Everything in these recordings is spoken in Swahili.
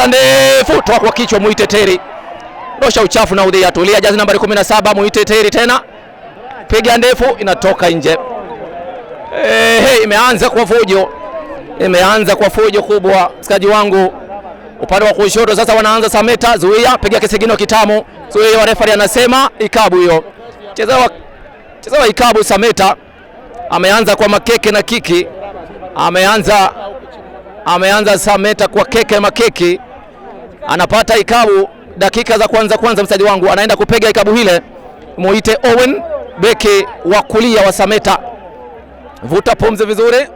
Ndefu toa kwa kichwa, muite Teri, dosha uchafu na udhia. Tulia, jazi nambari 17, muite Teri tena, piga ndefu, inatoka nje. Hey, imeanza kwa fujo, imeanza kwa fujo kubwa, msikaji wangu. Upande wa kushoto sasa wanaanza Sameta, zuia, piga kisigino kitamu, zuia, refari anasema ikabu hiyo. Chezewa ikabu. Sameta ameanza kwa makeke na kiki, ameanza Sameta kwa keke makeki, anapata ikabu dakika za kwanza kwanza, msaji wangu anaenda kupiga ikabu hile, muite Owen, beki wa kulia wa Sameta. Vuta pumzi vizuri,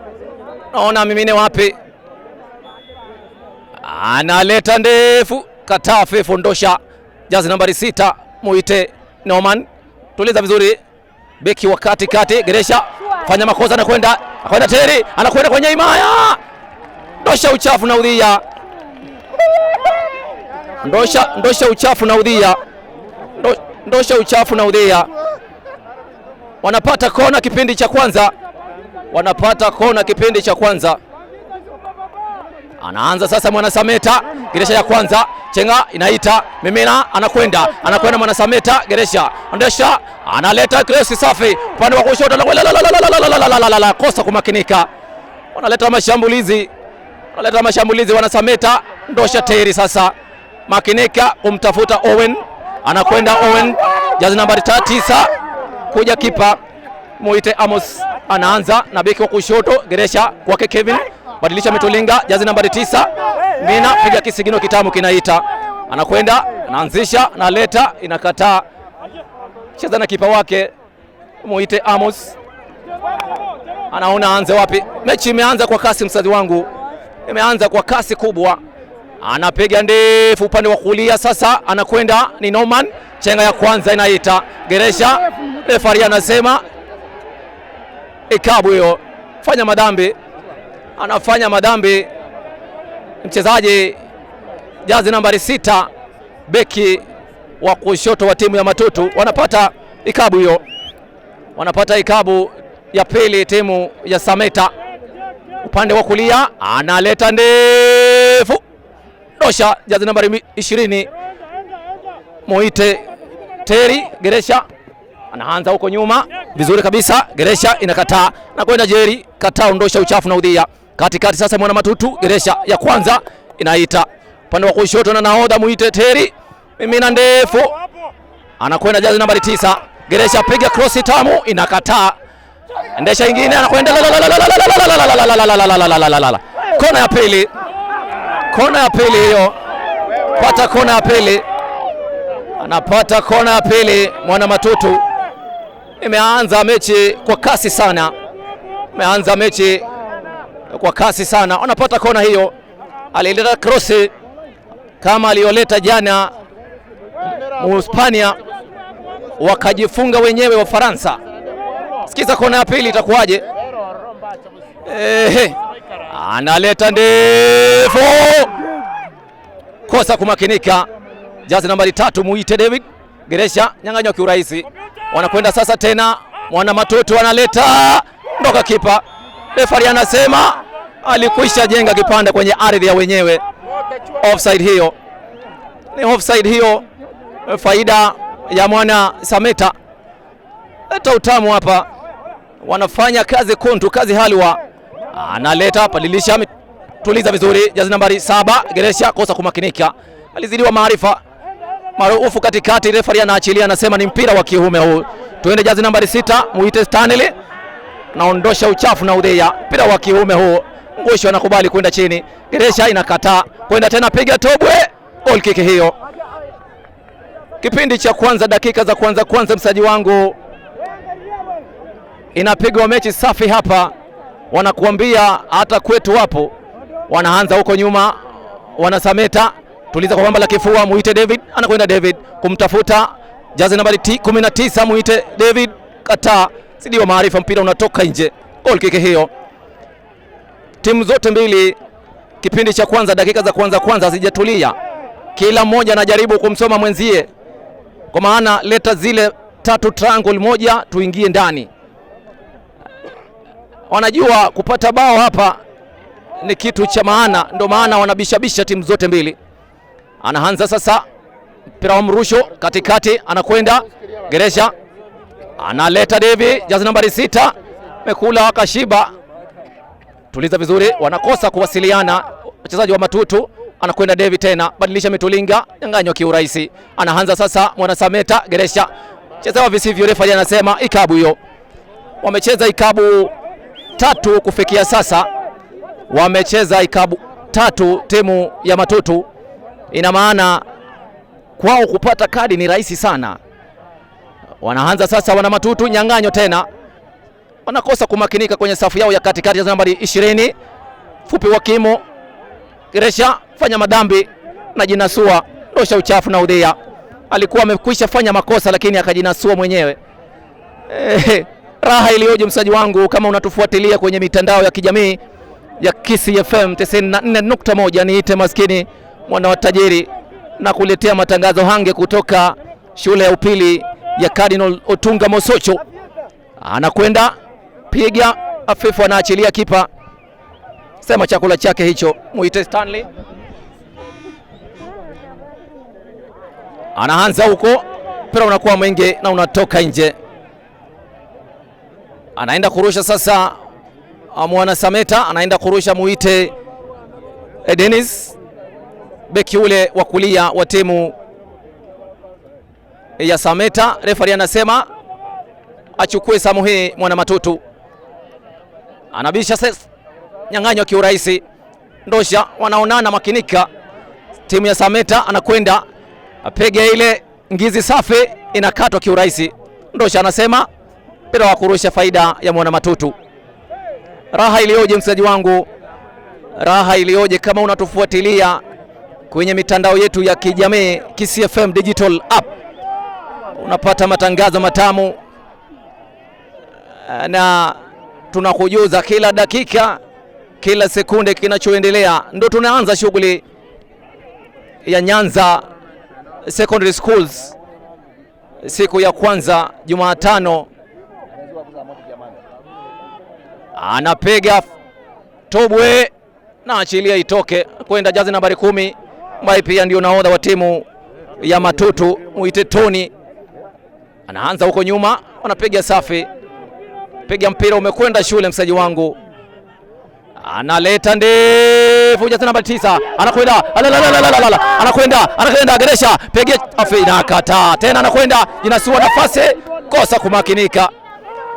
naona mimine wapi, analeta ndefu, kataa fefu, ndosha jazi nambari 6, muite Norman, tuliza vizuri, beki wa kati kati, Geresha fanya makosa, anakwenda anakwenda Teri, anakwenda kwenye himaya, ndosha uchafu na udhia, ndosha uchafu na udhia, ndosha uchafu na udhia. Wanapata kona kipindi cha kwanza, wanapata kona kipindi cha kwanza. Anaanza sasa Mwana Sameta, Geresha ya kwanza, chenga inaita mimina, anakwenda anakwenda Mwana Sameta, Geresha andesha, analeta krosi safi upande wa kushoto, kosa kumakinika, wanaleta mashambulizi, wanaleta mashambulizi Wana Sameta, ndosha Teri sasa, makinika kumtafuta Owen, anakwenda Owen, jazi nambari 9, kuja kipa muite Amos, anaanza na beki wa kushoto Geresha kwake Kevin, badilisha Mitulinga, jazi nambari 9, Mina piga kisigino kitamu kinaita, anakwenda anaanzisha, analeta, inakataa, cheza na kipa wake muite Amos, anaona aanze wapi. Mechi imeanza kwa kasi, msazi wangu, imeanza kwa kasi kubwa, anapiga ndefu upande wa kulia sasa, anakwenda ni Norman, chenga ya kwanza inaita Geresha, refari anasema ikabu hiyo, fanya madhambi, anafanya madhambi mchezaji jazi nambari 6, beki wa kushoto wa timu ya Matutu, wanapata ikabu hiyo, wanapata ikabu ya pili timu ya Sameta. Upande wa kulia analeta ndefu, dosha jazi nambari 20, muite Teri. Geresha anaanza huko nyuma vizuri kabisa, Geresha inakataa na kwenda Jerry, kataa, ondosha uchafu na udhia katikati. Sasa Mwana Matutu, Geresha ya kwanza inaita upande wa kushoto na nahodha muite Teri, mimina ndefu, anakwenda jazi nambari 9, Geresha piga cross tamu, inakataa, endesha ingine, anakwenda kona ya pili, kona ya pili hiyo, pata kona ya pili, anapata kona ya pili Mwana Matutu. Imeanza mechi kwa kasi sana, imeanza mechi kwa kasi sana, anapata kona hiyo, alileta krosi kama aliyoleta jana Muhispania, wakajifunga wenyewe wa Faransa. Sikiza kona ya pili itakuwaje? Ehe, analeta ndefu, kosa kumakinika. Jazi nambari 3 muite David Geresha, nyang'anywa kiurahisi. Wanakwenda sasa tena Mwana Matutu analeta ndoka, kipa refari anasema alikwisha jenga kipande kwenye ardhi ya wenyewe. Offside hiyo ni offside hiyo, faida ya Mwana Sameta. Leta utamu hapa, wanafanya kazi kuntu, kazi halwa. Analeta palilisha, tuliza vizuri, jazi nambari 7 Geresha, kosa kumakinika, alizidiwa maarifa maarufu katikati, refari anaachilia, anasema ni mpira wa kiume huu. Tuende jazi nambari 6 muite Stanley, naondosha uchafu na udhia, mpira wa kiume huu. Ngusho anakubali kwenda chini, Geresha inakataa kwenda tena, piga tobwe, goal kick hiyo. Kipindi cha kwanza, dakika za kwanza kwanza, msaji wangu, inapigwa mechi safi hapa, wanakuambia hata kwetu wapo. Wanaanza huko nyuma, wanasameta tuliza kwa bamba la kifua, muite David, anakwenda David kumtafuta jazi nambari 19, muite David, kataa, sidiwa maarifa, mpira unatoka nje, goal kick hiyo. Timu zote mbili kipindi cha kwanza, dakika za kwanza kwanza hazijatulia, kila mmoja anajaribu kumsoma mwenzie, kwa maana leta zile tatu triangle moja tuingie ndani. Wanajua kupata bao hapa ni kitu cha maana, ndio maana wanabishabisha timu zote mbili. Anaanza sasa mpira wa mrusho katikati, anakwenda Geresha, analeta Devi, jazi nambari 6, mekula kashiba, tuliza vizuri, wanakosa kuwasiliana wachezaji wa Matutu. Anakwenda Devi tena, badilisha mitulinga, nyang'anywa kiurahisi. Anaanza sasa Mwana Sameta, Geresha chezewa visivyo, refa anasema ikabu hiyo. Wamecheza ikabu 3 kufikia sasa, wamecheza ikabu 3 timu ya Matutu. Ina maana kwao kupata kadi ni rahisi sana. Wanaanza sasa wana Matutu, nyang'anyo tena, wanakosa kumakinika kwenye safu yao ya katikati ya nambari 20, fupi wa kimo. Geresha fanya madambi na jinasua, ndosha uchafu na udhia. Alikuwa amekwisha fanya makosa lakini akajinasua mwenyewe. Raha iliyoje msaji wangu, kama unatufuatilia kwenye mitandao ya kijamii ya Kisii FM 94.1, niite maskini mwana wa tajiri na kuletea matangazo hange kutoka shule ya upili ya Cardinal Otunga Mosocho. Anakwenda piga afifu, anaachilia kipa, sema chakula chake hicho, muite Stanley. Anaanza huko, mpira unakuwa mwingi na unatoka nje. Anaenda kurusha sasa Mwana Sameta, anaenda kurusha muite Dennis, beki ule wa kulia wa timu ya Sameta. Refari anasema achukue samu hii Mwana Matutu. Anabisha sasa, nyang'anywa kiurahisi. Ndosha wanaonana makinika, timu ya Sameta anakwenda apige ile ngizi safi, inakatwa kiurahisi. Ndosha anasema mpira wa kurusha, faida ya Mwana Matutu. Raha iliyoje msaji wangu, raha iliyoje kama unatufuatilia kwenye mitandao yetu ya kijamii Kisii FM Digital App, unapata matangazo matamu na tunakujuza kila dakika, kila sekunde kinachoendelea. Ndo tunaanza shughuli ya Nyanza Secondary Schools siku ya kwanza Jumatano. Anapiga tobwe na achilia itoke kwenda jazi nambari 10, ambaye pia ndio nahodha wa timu ya Matutu, muite Tony. Anaanza huko nyuma, wanapiga safi, piga mpira umekwenda shule msaji wangu. Analeta ndefu jazi nambari 9, anakwenda anakwenda anakwenda Geresha, piga afi, inakataa tena, anakwenda inasua nafasi, kosa kumakinika.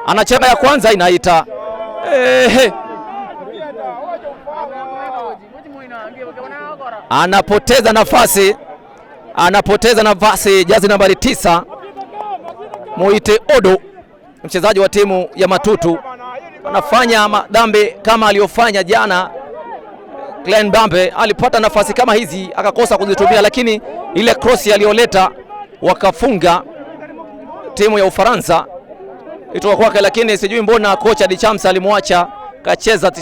Anacheza ya kwanza inaita. Anapoteza nafasi, anapoteza nafasi jazi nambari 9, muite Odo, mchezaji wa timu ya Matutu. Anafanya madhambi kama aliyofanya jana Glenn Bambe, alipata nafasi kama hizi akakosa kuzitumia, lakini ile cross aliyoleta wakafunga timu ya Ufaransa itoka kwake, lakini sijui mbona kocha Dichams alimwacha kacheza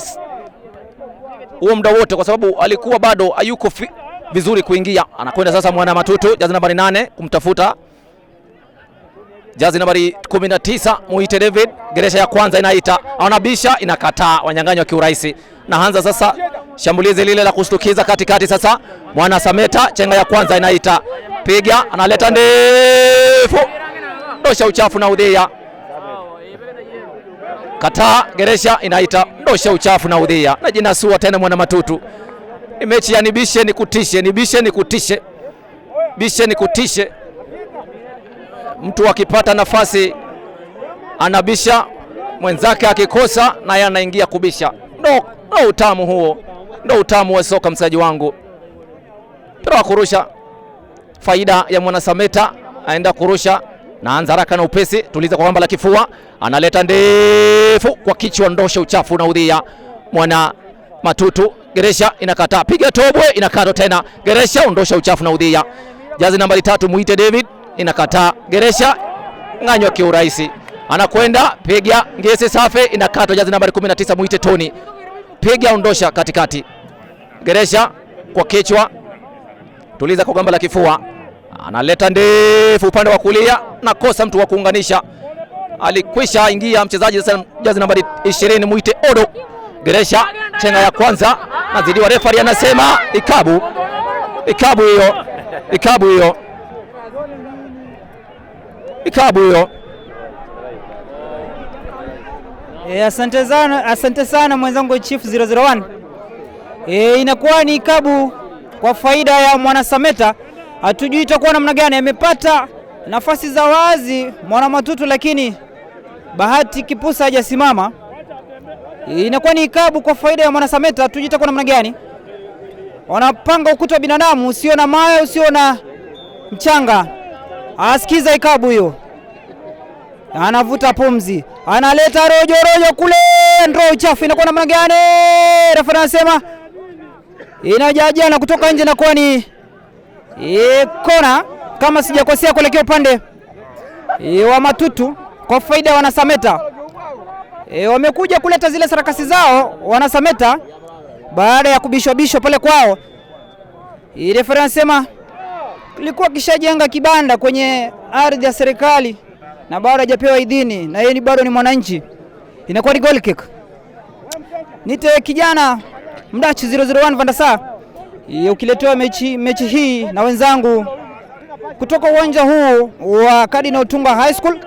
huo muda wote, kwa sababu alikuwa bado hayuko vizuri kuingia. Anakwenda sasa Mwana Matutu, jazi nambari 8 kumtafuta jazi nambari 19 muite David. Geresha ya kwanza inaita, anabisha, inakataa, wanyang'anywa kiurahisi. Na anza sasa shambulizi lile la kushtukiza katikati sasa Mwana Sameta, chenga ya kwanza inaita, piga, analeta ndefu, ndosha uchafu na udhia, kataa. Geresha inaita, ndosha uchafu na udhia, na jinasua tena Mwana Matutu. Ni mechi ya nibishe nikutishe, nibishe nikutishe, bishe nikutishe. Mtu akipata nafasi anabisha, mwenzake akikosa naye anaingia kubisha. Ndo utamu huo, ndo utamu wa soka msaji wangu. Mpira wa kurusha, faida ya Mwana Sameta, aenda kurusha naanza haraka na upesi, tuliza kwa gamba la kifua, analeta ndefu kwa kichwa, ndosha uchafu na udhia Mwana Matutu. Geresha inakataa, piga tobwe, inakatwa tena. Geresha ondosha uchafu na udhia, jazi nambari 3 muite David, inakataa. Geresha nganywa kiurahisi, anakwenda piga ngese safi, inakatwa. Jazi nambari 19 muite Tony, piga ondosha katikati. Geresha kwa kichwa, tuliza kwa gamba la kifua, analeta ndefu upande wa kulia, na kosa mtu wa kuunganisha. Alikwisha ingia mchezaji jazi nambari 20 muite Odo. Geresha chenga ya kwanza nazidiwa, refari anasema ikabu, ikabu hiyo. Ikabu hiyo, ikabu hiyo. Asante sana, asante sana mwenzangu Chief 001. Inakuwa ni ikabu kwa faida ya Mwanasameta. Hatujui itakuwa namna gani, amepata nafasi za wazi Mwana Matutu, lakini bahati kipusa hajasimama. Inakuwa ni ikabu kwa faida ya Mwanasameta, hatujui itakuwa namna gani. Wanapanga ukuta wa binadamu usio na mawe, usio na mchanga. Asikiza ikabu hiyo, anavuta pumzi, analeta rojo rojo kule, ndoo uchafu inakuwa namna gani? Refa anasema inajajana kutoka nje, inakuwa ni kona kama sijakosea, kuelekea upande wa Matutu kwa faida ya Wanasameta. Wamekuja kuleta zile sarakasi zao Wanasameta baada ya kubishwabishwa pale kwao. Refa anasema ilikuwa kishajenga kibanda kwenye ardhi ya serikali na bado hajapewa idhini, na yeye bado ni mwananchi. Inakuwa ni goal kick. Nite kijana Mdachi 001 Vandasa, ukiletewa mechi hii na wenzangu kutoka uwanja huu wa Cardinal Otunga High School.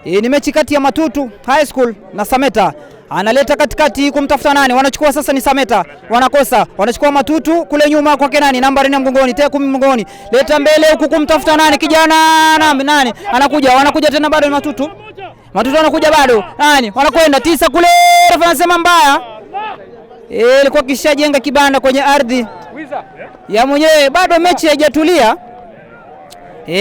Ni mechi kati ya Matutu High School na Sameta. Analeta katikati kumtafuta nani? Wanachukua sasa ni Sameta. Wanakosa. Wanachukua Matutu kule nyuma kwake nani? Namba 4 mgongoni, 10 mgongoni. Leta mbele huku kumtafuta nani? Kijana nani? Anakuja, wanakuja tena bado ni Matutu. Matutu anakuja bado. Nani? Wanakwenda 9 kule. Refa anasema mbaya. Ilikuwa kishajenga kibanda kwenye ardhi ya mwenyewe. Bado mechi haijatulia.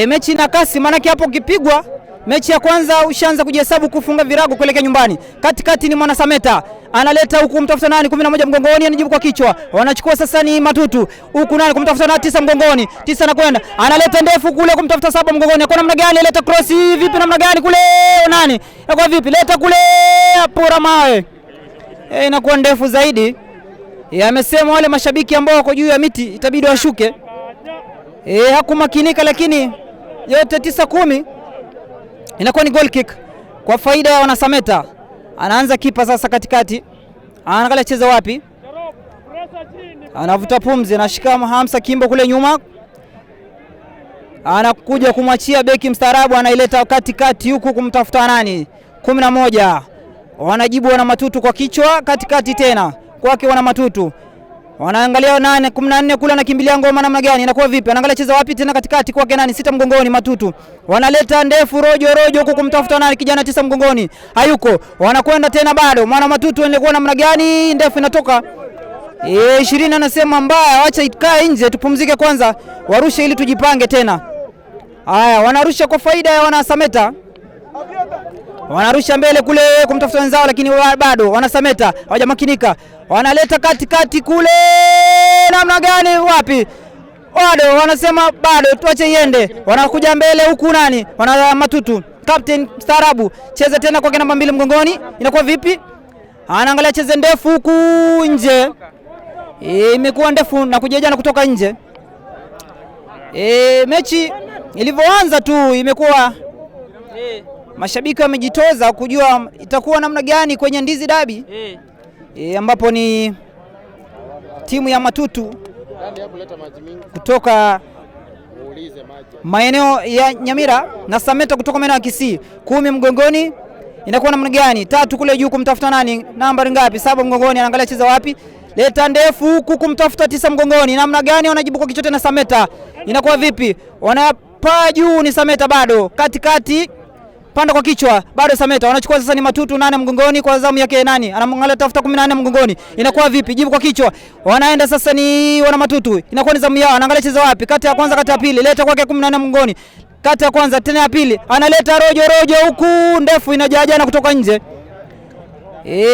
Mechi ina kasi, maana hapo ukipigwa mechi ya kwanza ushaanza kujihesabu kufunga virago kuelekea nyumbani. Katikati ni Mwana Sameta. Analeta huku kumtafuta nani? 11 mgongoni, anajibu kwa kichwa. Wanachukua sasa ni Matutu. Huku nani kumtafuta nani? 9 mgongoni. 9 anakwenda. Analeta ndefu kule kumtafuta 7 mgongoni. Kwa namna gani leta cross vipi namna gani kule nani? Kwa vipi? Leta kule apora mawe. Inakuwa ndefu zaidi. Amesema wale mashabiki ambao wako juu ya miti itabidi washuke. Hakumakinika, lakini yote 9-10 inakuwa ni goal kick kwa faida ya Wanasameta. Anaanza kipa sasa katikati. Anaangalia cheza wapi? Anavuta pumzi, anashika Hamsa Kimbo kule nyuma. Anakuja kumwachia beki mstaarabu, anaileta katikati huku kumtafuta nani? 11. Wanajibu wana Matutu kwa kichwa katikati tena. Kwake wana Matutu. Wanaangalia nane 14 kule anakimbilia ngoma namna gani, inakuwa vipi? Anaangalia cheza wapi tena katikati kwake nani? 6 mgongoni Matutu. Wanaleta ndefu rojo rojo huku kumtafuta nani? Kijana 9 mgongoni. Hayuko. Wanakwenda tena bado. Mwana Matutu ilikuwa namna gani? Ndefu inatoka. 20 anasema mbaya, acha ikae nje tupumzike kwanza. Warushe ili tujipange tena. Haya, wanarusha kwa faida ya Wanasameta. Wanarusha mbele kule kumtafuta wenzao, lakini bado Wanasameta hawajamakinika. Wanaleta katikati kule namna gani wapi? Bado wanasema bado tuache iende. Wanakuja mbele huku nani? Wana Matutu. Captain mstaarabu. Cheza tena kwa namba 2 mgongoni. Inakuwa vipi? Anaangalia cheze ndefu huku nje. Imekuwa ndefu na kujejana kutoka nje. Mechi ilivyoanza tu imekuwa mashabiki wamejitoza kujua itakuwa namna gani kwenye Ndizi Dabi. Ambapo ni timu ya Matutu kutoka maeneo ya Nyamira na Sameta kutoka maeneo ya Kisii. 10 mgongoni inakuwa namna gani? 3 kule juu kumtafuta nani? Nambari ngapi? 7 mgongoni, anaangalia cheza wapi? Leta ndefu huku kumtafuta 9 mgongoni. Namna gani wanajibu kwa kichwa tena Sameta? Inakuwa vipi? Wanapaa juu ni Sameta bado. Katikati panda kwa kichwa bado Sameta. Wanachukua sasa ni Matutu 8 mgongoni kwa zamu yake nani? Anamwangalia tafuta 14 mgongoni. Inakuwa vipi? Jibu kwa kichwa. Wanaenda sasa ni wana Matutu. Inakuwa ni zamu yao. Anaangalia cheza wapi? Kati ya kwanza, kati ya pili. Leta kwake 14 mgongoni. Kati ya kwanza tena ya pili. Analeta rojo rojo huku ndefu inajajana kutoka nje.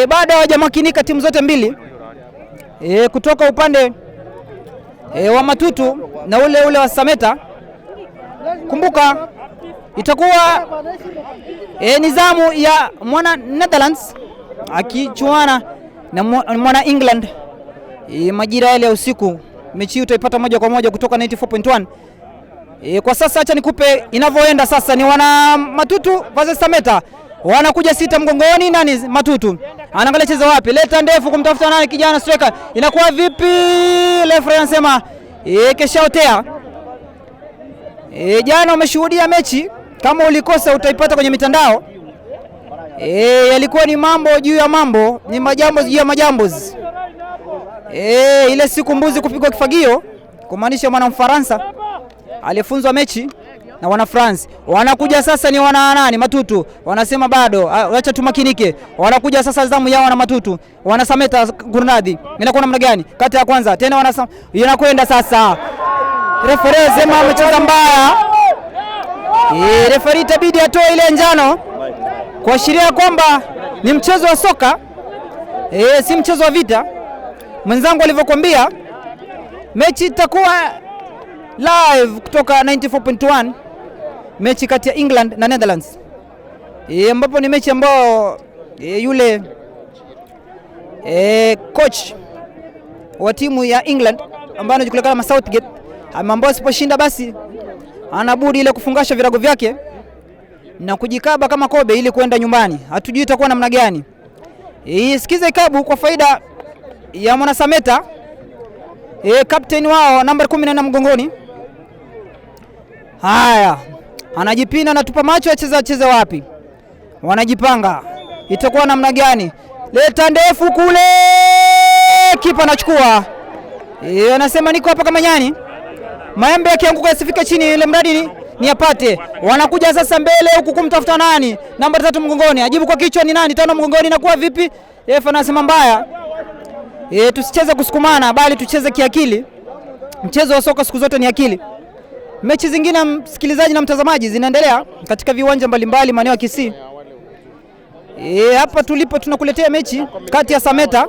Bado hawajamakinika timu zote mbili. Kutoka upande wa Matutu na ule ule wa Sameta. Kumbuka itakuwa nizamu ya mwana Netherlands akichuana na mwana England majira yale ya usiku. Mechi utaipata moja kwa moja kutoka 94.1. Kwa sasa acha nikupe inavyoenda sasa. Ni wana Matutu versus Sameta. Wanakuja 6 mgongoni nani? Matutu. Anaangalia cheza wapi? Leta ndefu kumtafuta nani? Kijana striker. Inakuwa vipi? Referee anasema keshaotea. Jana umeshuhudia mechi, kama ulikosa utaipata kwenye mitandao. Yalikuwa ni mambo juu ya mambo, ni majambo juu ya majambo. Ile siku mbuzi kupigwa kifagio, kumaanisha mwana Mfaransa alifunzwa mechi na wana France. Wanakuja sasa ni wana nani Matutu, wanasema bado acha tumakinike. Wanakuja sasa zamu yao wana Matutu, wanasameta gurnadi. Inakuwa namna gani? Kati ya kwanza tena wana inakwenda sasa. Referee sema amecheza mbaya. Referee itabidi atoe ile njano kuashiria kwamba ni mchezo wa soka, si mchezo wa vita. Mwenzangu alivyokuambia mechi itakuwa live kutoka 94.1, mechi kati ya England na Netherlands, ambapo ni mechi ambayo yule coach wa timu ya England ambaye anajulikana kama Southgate, ambaye asiposhinda basi anabudi ile kufungasha virago vyake na kujikaba kama kobe ili kwenda nyumbani. Hatujui itakuwa namna gani. Sikiza ikabu kwa faida ya Mwana Sameta. Captain wao namba 14 mgongoni. Haya, anajipina anatupa macho, acheza acheze wapi? Wanajipanga. Itakuwa namna gani? Leta ndefu kule, kipa anachukua. Anasema niko hapa kama nyani. Maembe yakianguka yasifike chini, ile mradi ni apate. Wanakuja sasa mbele huku kumtafuta nani? Namba 3 mgongoni. Ajibu kwa kichwa ni nani? 5 mgongoni, inakuwa vipi? Refa anasema mbaya. Tusicheze kusukumana bali tucheze kiakili. Mchezo wa soka siku zote ni akili. Mechi zingine msikilizaji na mtazamaji zinaendelea katika viwanja mbalimbali maeneo ya Kisii. Hapa tulipo tunakuletea mechi kati ya Sameta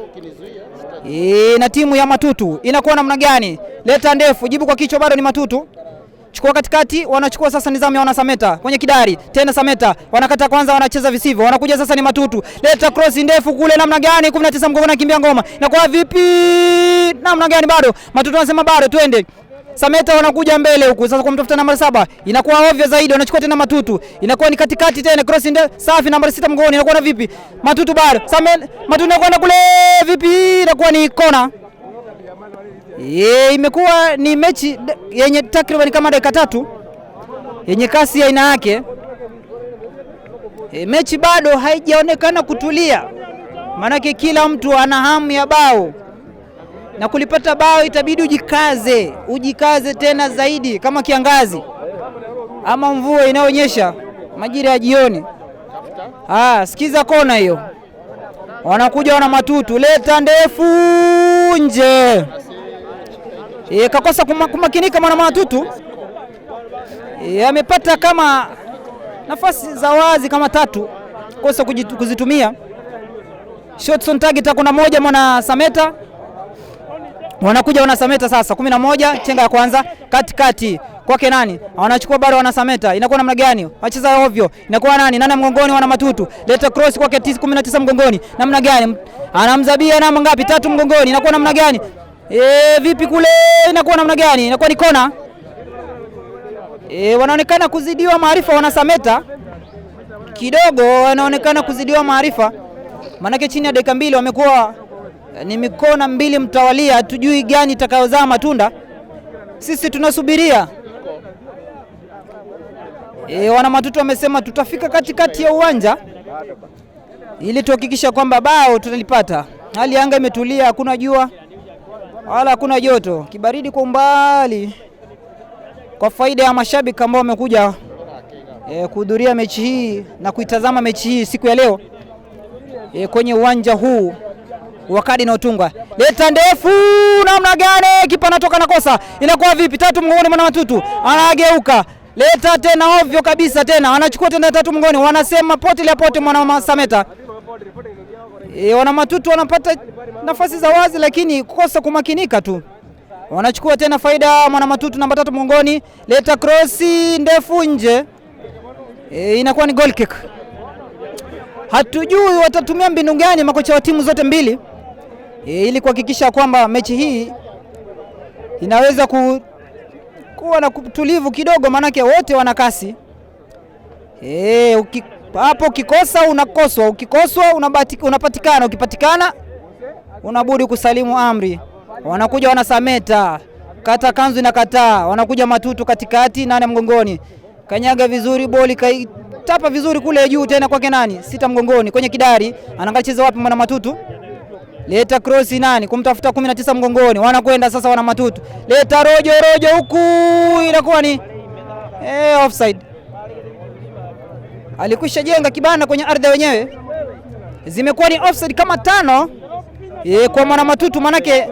na timu ya Matutu. Inakuwa namna gani? Leta ndefu, jibu kwa kichwa, bado ni Matutu. Chukua katikati, wanachukua sasa nizamu ya wana Sameta kwenye kidari. Tena Sameta wanakata kwanza, wanacheza visivyo. Wanakuja sasa ni Matutu. Leta cross ndefu kule, namna gani? 19 mgongoni, anakimbia ngoma. Inakuwa vipi? Namna gani? Bado Matutu anasema bado twende. Sameta wanakuja mbele huku sasa kumtafuta namba 7. Inakuwa ovyo zaidi, wanachukua tena Matutu. Inakuwa ni katikati tena cross ndefu safi, namba 6 mgongoni. Inakuwa na vipi? Matutu bado. Sameta Matutu inakwenda kule vipi? Inakuwa ni kona. Imekuwa ni mechi yenye takriban kama dakika 3 yenye kasi ya aina yake. Mechi bado haijaonekana kutulia. Maanake kila mtu ana hamu ya bao. Na kulipata bao itabidi ujikaze, ujikaze tena zaidi kama kiangazi ama mvua inaonyesha majira ya jioni. Sikiza kona hiyo. Wanakuja wana Matutu, leta ndefu nje. Kakosa kumakinika mwana Matutu. Amepata kama nafasi za wazi kama 3, kosa kuzitumia. Shots on target kuna moja mwana Sameta. Wanakuja wana Sameta sasa 11, chenga ya kwanza katikati kwake nani? Wanachukua bado wana Sameta. Inakuwa namna gani? Wacheza ovyo. Inakuwa nani? Nani mgongoni wana Matutu. Leta cross kwake 19 mgongoni. Namna gani? Anamzabia namba ngapi? 3 mgongoni. Inakuwa namna gani? Vipi kule? Inakuwa namna gani? Inakuwa ni kona. Wanaonekana kuzidiwa maarifa wana Sameta. Kidogo wanaonekana kuzidiwa maarifa. Maanake chini ya dakika 2 wamekuwa ni mikona 2 mtawalia, hatujui gani itakayozaa matunda. Sisi tunasubiria. Wana Matutu wamesema tutafika katikati ya uwanja ili tuhakikisha kwamba bao tutalipata. Hali ya anga imetulia, hakuna jua wala hakuna joto, kibaridi kwa umbali, kwa faida ya mashabiki ambao wamekuja kuhudhuria mechi hii na kuitazama mechi hii siku ya leo kwenye uwanja huu wa Kadi Otunga. Leta ndefu namna gani? Kipa anatoka na kosa. Inakuwa vipi? 3 mgongoni mwana Matutu. Anageuka. Leta tena ovyo kabisa tena. Anachukua tena 3 mgongoni. Wanasema pote ile pote mwana Sameta. Wana Matutu wanapata nafasi za wazi lakini kukosa kumakinika tu. Wanachukua tena faida mwana Matutu namba 3 mgongoni. Leta cross ndefu nje. Inakuwa ni goal kick. Hatujui watatumia mbinu gani makocha wa timu zote mbili ili kuhakikisha kwamba mechi hii inaweza kuwa na utulivu kidogo, maanake wote wana kasi. Hapo ukikosa unakoswa, ukikoswa unapatikana, ukipatikana unabudi kusalimu amri. Wanakuja wana Sameta. Kata kanzu inakataa. Wanakuja Matutu katikati, 8 mgongoni. Kanyaga vizuri boli kaitapa vizuri kule juu tena kwake nani? 6 mgongoni kwenye kidari. Anaangalia cheza wapi mwana Matutu? Leta cross nani? Kumtafuta 19 mgongoni. Wanakwenda sasa wana Matutu. Leta rojo rojo huku inakuwa ni offside. Alikwisha jenga kibanda kwenye ardhi wenyewe. Zimekuwa ni offside kama 5 kwa mwana Matutu, manake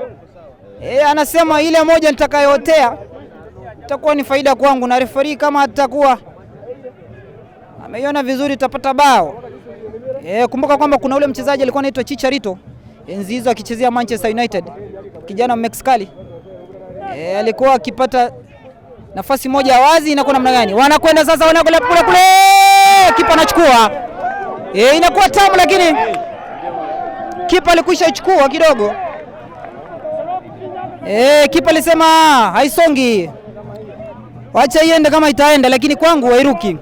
anasema ile moja nitakayotea itakuwa ni faida kwangu, na referee kama atakuwa ameiona vizuri tutapata bao. Kumbuka kwamba kuna ule mchezaji alikuwa anaitwa Chicharito enzi hizo akichezea Manchester United, kijana Mexicali. Alikuwa akipata nafasi moja wazi inakuwa namna gani? Wanakwenda sasa, wanakwenda kule kule, kipa anachukua. Inakuwa tamu lakini kipa alikwisha ichukua kidogo. Kipa alisema haisongi, wacha iende kama itaenda, lakini kwangu hairuki.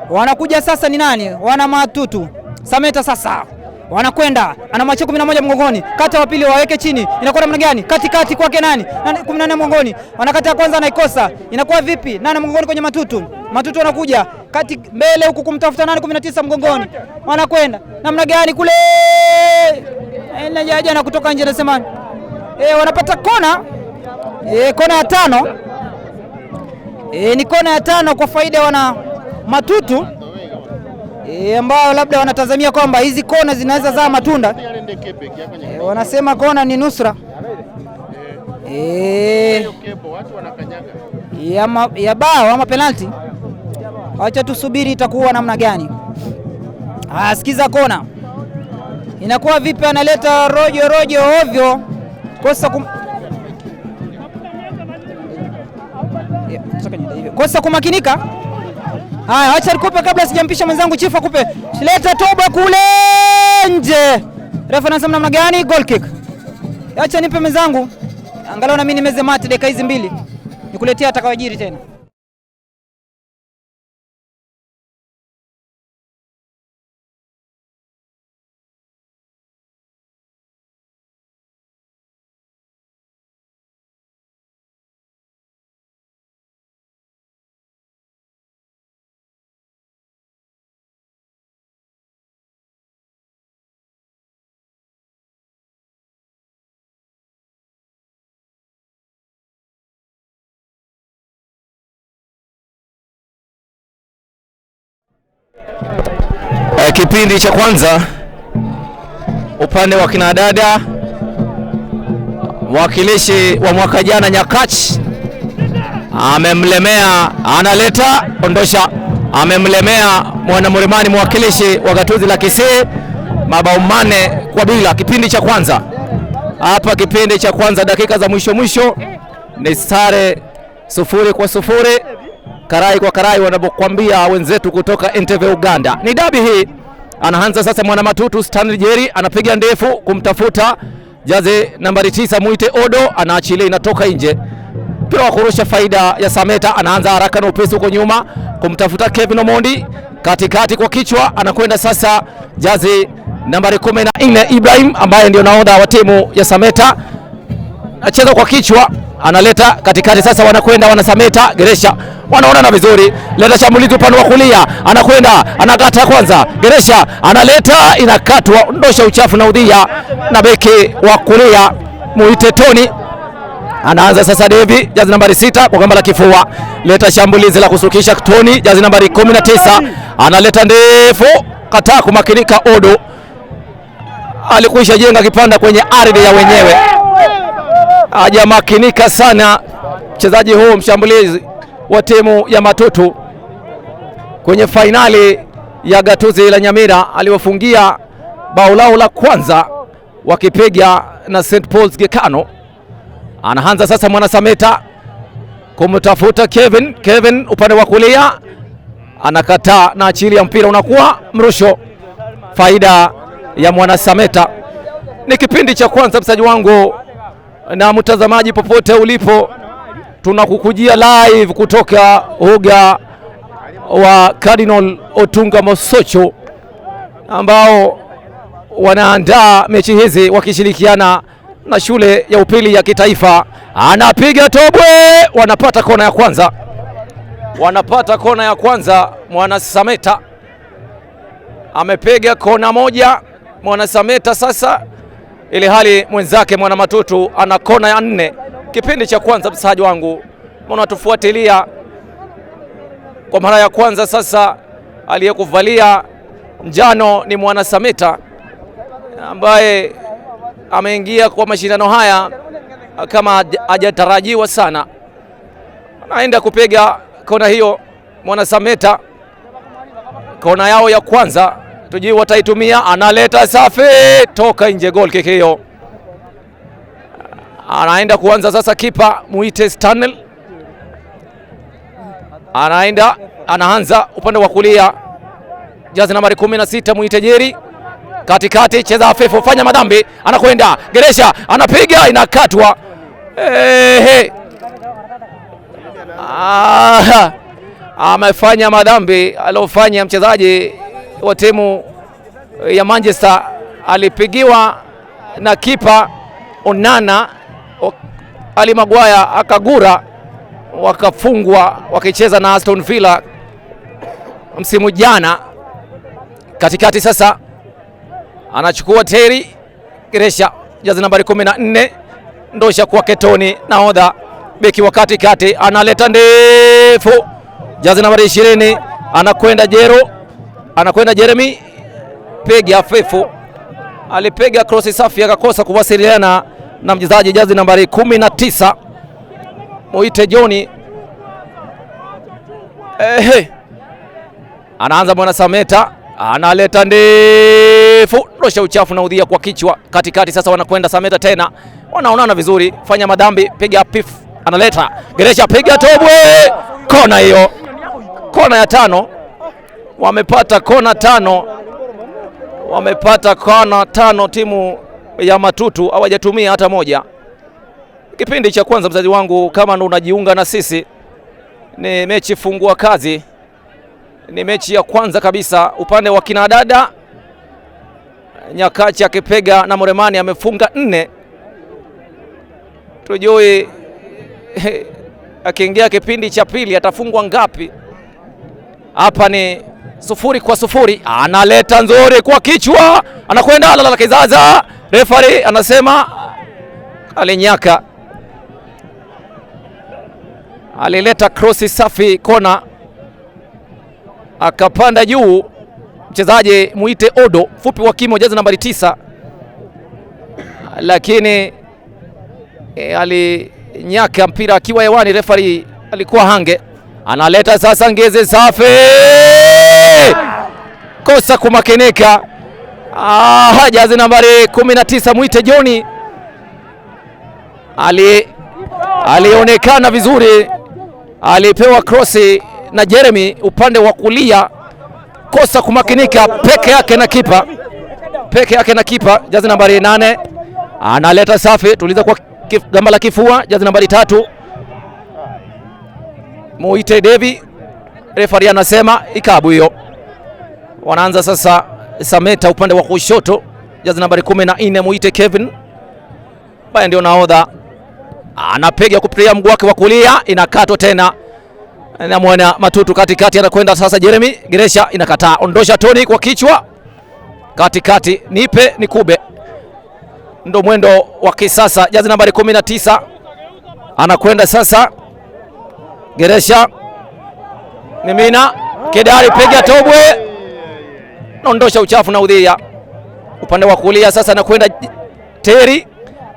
Wanakuja sasa ni nani? Wana Matutu. Sameta sasa wanakwenda, anamwachia 11 mgongoni, kata wa pili waweke chini, inakuwa namna gani? Katikati kwake nani? 14 mgongoni, wanakata ya kwanza anaikosa, inakuwa vipi? 8 mgongoni kwenye Matutu. Matutu anakuja kati mbele huku kumtafuta nani? 19 mgongoni, wanakwenda namna gani kule? Jaja na kutoka nje anasema wanapata kona. Kona ya 5. Ni kona ya 5 kwa faida wana Matutu. Ambao labda wanatazamia kwamba hizi kona zinaweza zaa matunda. Wanasema kona ni nusra ya bao ama penalti. Acha tusubiri itakuwa namna gani. Sikiza kona inakuwa vipi? Analeta rojo rojo ovyo, kosa kumakinika. Haya, acha nikupe kabla sijampisha mwenzangu chifu akupe. Leta toba kule nje. Refa anasema namna gani? Goal kick. Acha nipe mwenzangu. Angalau na mimi nimeze mate dakika hizi 2. Nikuletea atakayojiri tena. Kipindi cha kwanza upande wa kina dada, mwakilishi wa mwaka jana Nyakach amemlemea, analeta ondosha, amemlemea mwana Murimani mwakilishi wa gatuzi la Kisii mabao 4-2 kipindi cha kwanza. Hapa kipindi cha kwanza dakika za mwisho mwisho ni sare 0-0, karai kwa karai wanapokuambia wenzetu kutoka NTV Uganda. Ni dabi hii. Anaanza sasa mwana Matutu Stanley Jerry anapiga ndefu kumtafuta jaze nambari 9 muite Odo, anaachilia inatoka nje. Mpira wa kurusha faida ya Sameta, anaanza haraka na upesi huko nyuma kumtafuta Kevin Omondi katikati kwa kichwa, anakwenda sasa jaze nambari 14 Ibrahim ambaye ndio nahodha wa timu ya Sameta. Anacheza kwa kichwa, analeta katikati sasa, wanakwenda wana Sameta Geresha wanaona na vizuri, leta shambulizi upande wa kulia, anakwenda anakata kwanza, Geresha analeta inakatwa, ndosha uchafu na udhia na beki wa kulia muite Tony. Anaanza sasa Devi jazi nambari 6 kwa gamba la kifua, leta shambulizi la kusukisha Tony jazi nambari 19 analeta ndefu, kataa kumakinika Odo alikwisha jenga kipanda kwenye ardhi ya wenyewe, hajamakinika sana mchezaji huu mshambulizi wa timu ya Matutu. Kwenye fainali ya gatuzi la Nyamira aliwafungia bao lao la kwanza wakipiga na St Paul's Gekano. Anaanza sasa mwana Sameta kumtafuta Kevin, Kevin upande wa kulia anakataa na achilia mpira unakuwa mrusho, faida ya mwana Sameta. Ni kipindi cha kwanza msaji wangu na mtazamaji popote ulipo, tunakukujia live kutoka uga wa Cardinal Otunga Mosocho ambao wanaandaa mechi hizi wakishirikiana na shule ya upili ya kitaifa. Anapiga tobwe, wanapata kona ya kwanza, wanapata kona ya kwanza. Mwana Sameta amepiga kona moja, Mwana Sameta sasa, ili hali mwenzake Mwana Matutu ana kona ya 4. Kipindi cha kwanza, msaji wangu, mbona tufuatilia kwa mara ya kwanza sasa. Aliyekuvalia njano ni Mwana Sameta ambaye ameingia kwa mashindano haya kama hajatarajiwa sana. Anaenda kupiga kona hiyo Mwana Sameta, kona yao ya kwanza, tujui wataitumia. Analeta safi, toka nje, goal kick hiyo. Anaenda kuanza sasa kipa muite Stanley, anaenda anaanza upande wa kulia, jazi nambari 16 muite Jerry, katikati cheza hafifu, fanya madhambi, anakwenda Geresha, anapiga, inakatwa. Ehe, amefanya madhambi alofanya mchezaji wa timu ya Manchester, alipigiwa na kipa Onana, Ali Maguire akagura, wakafungwa wakicheza na Aston Villa msimu jana. Katikati sasa anachukua Terry Geresha, jazi nambari 14, ndosha kwa Ketoni nahodha beki wa katikati, analeta ndefu, jazi nambari 20, anakwenda Jero, anakwenda Jeremy, piga hafifu, alipiga cross safi akakosa kuwasiliana na mchezaji jazi nambari 19 muite Johnny. Ehe, anaanza Mwana Sameta, analeta ndefu, rosha uchafu na udhia kwa kichwa. Katikati sasa wanakwenda Sameta tena, wanaonana vizuri, fanya madhambi, piga pif, analeta Geresha, piga tobwe, kona hiyo, kona ya 5. Wamepata kona 5, wamepata kona 5 timu ya Matutu, hawajatumia hata moja. Kipindi cha kwanza, mzazi wangu, kama ndo unajiunga na sisi, ni mechi fungua kazi, ni mechi ya kwanza kabisa upande wa kinadada. Nyakachi akipega na Muremani amefunga 4. Tujui akiingia kipindi cha pili atafungwa ngapi? Hapa ni 0-0. Analeta nzuri kwa kichwa, anakwenda lala kizaza, refari anasema alinyaka, alileta krosi safi kona, akapanda juu mchezaji muite Odo, fupi wa kimo, jazi nambari 9, lakini alinyaka mpira akiwa hewani, refari alikuwa hange. Analeta sasa ngeze safi, kosa kumakinika. Jazi nambari 19 muite Johnny alionekana vizuri, alipewa krosi na Jeremy upande wa kulia, kosa kumakinika peke yake na kipa, peke yake na kipa. Jazi nambari 8 analeta safi, tuliza kwa gamba la kifua, jazi nambari 3 muite Devi, refari anasema ikabu hiyo. Wanaanza sasa Sameta upande wa kushoto, jazi nambari 14 muite Kevin ambaye ndio nahodha, anapiga kupitia mguu wake wa kulia, inakatwa tena na Mwana Matutu katikati, anakwenda sasa Jeremy Geresha, inakataa, ondosha Tony kwa kichwa katikati, nipe nikube, ndo mwendo wa kisasa. Jazi nambari 19 anakwenda sasa Geresha, mimina Kedari, piga tobwe, naondosha uchafu na udhia upande wa kulia. Sasa anakwenda Terry,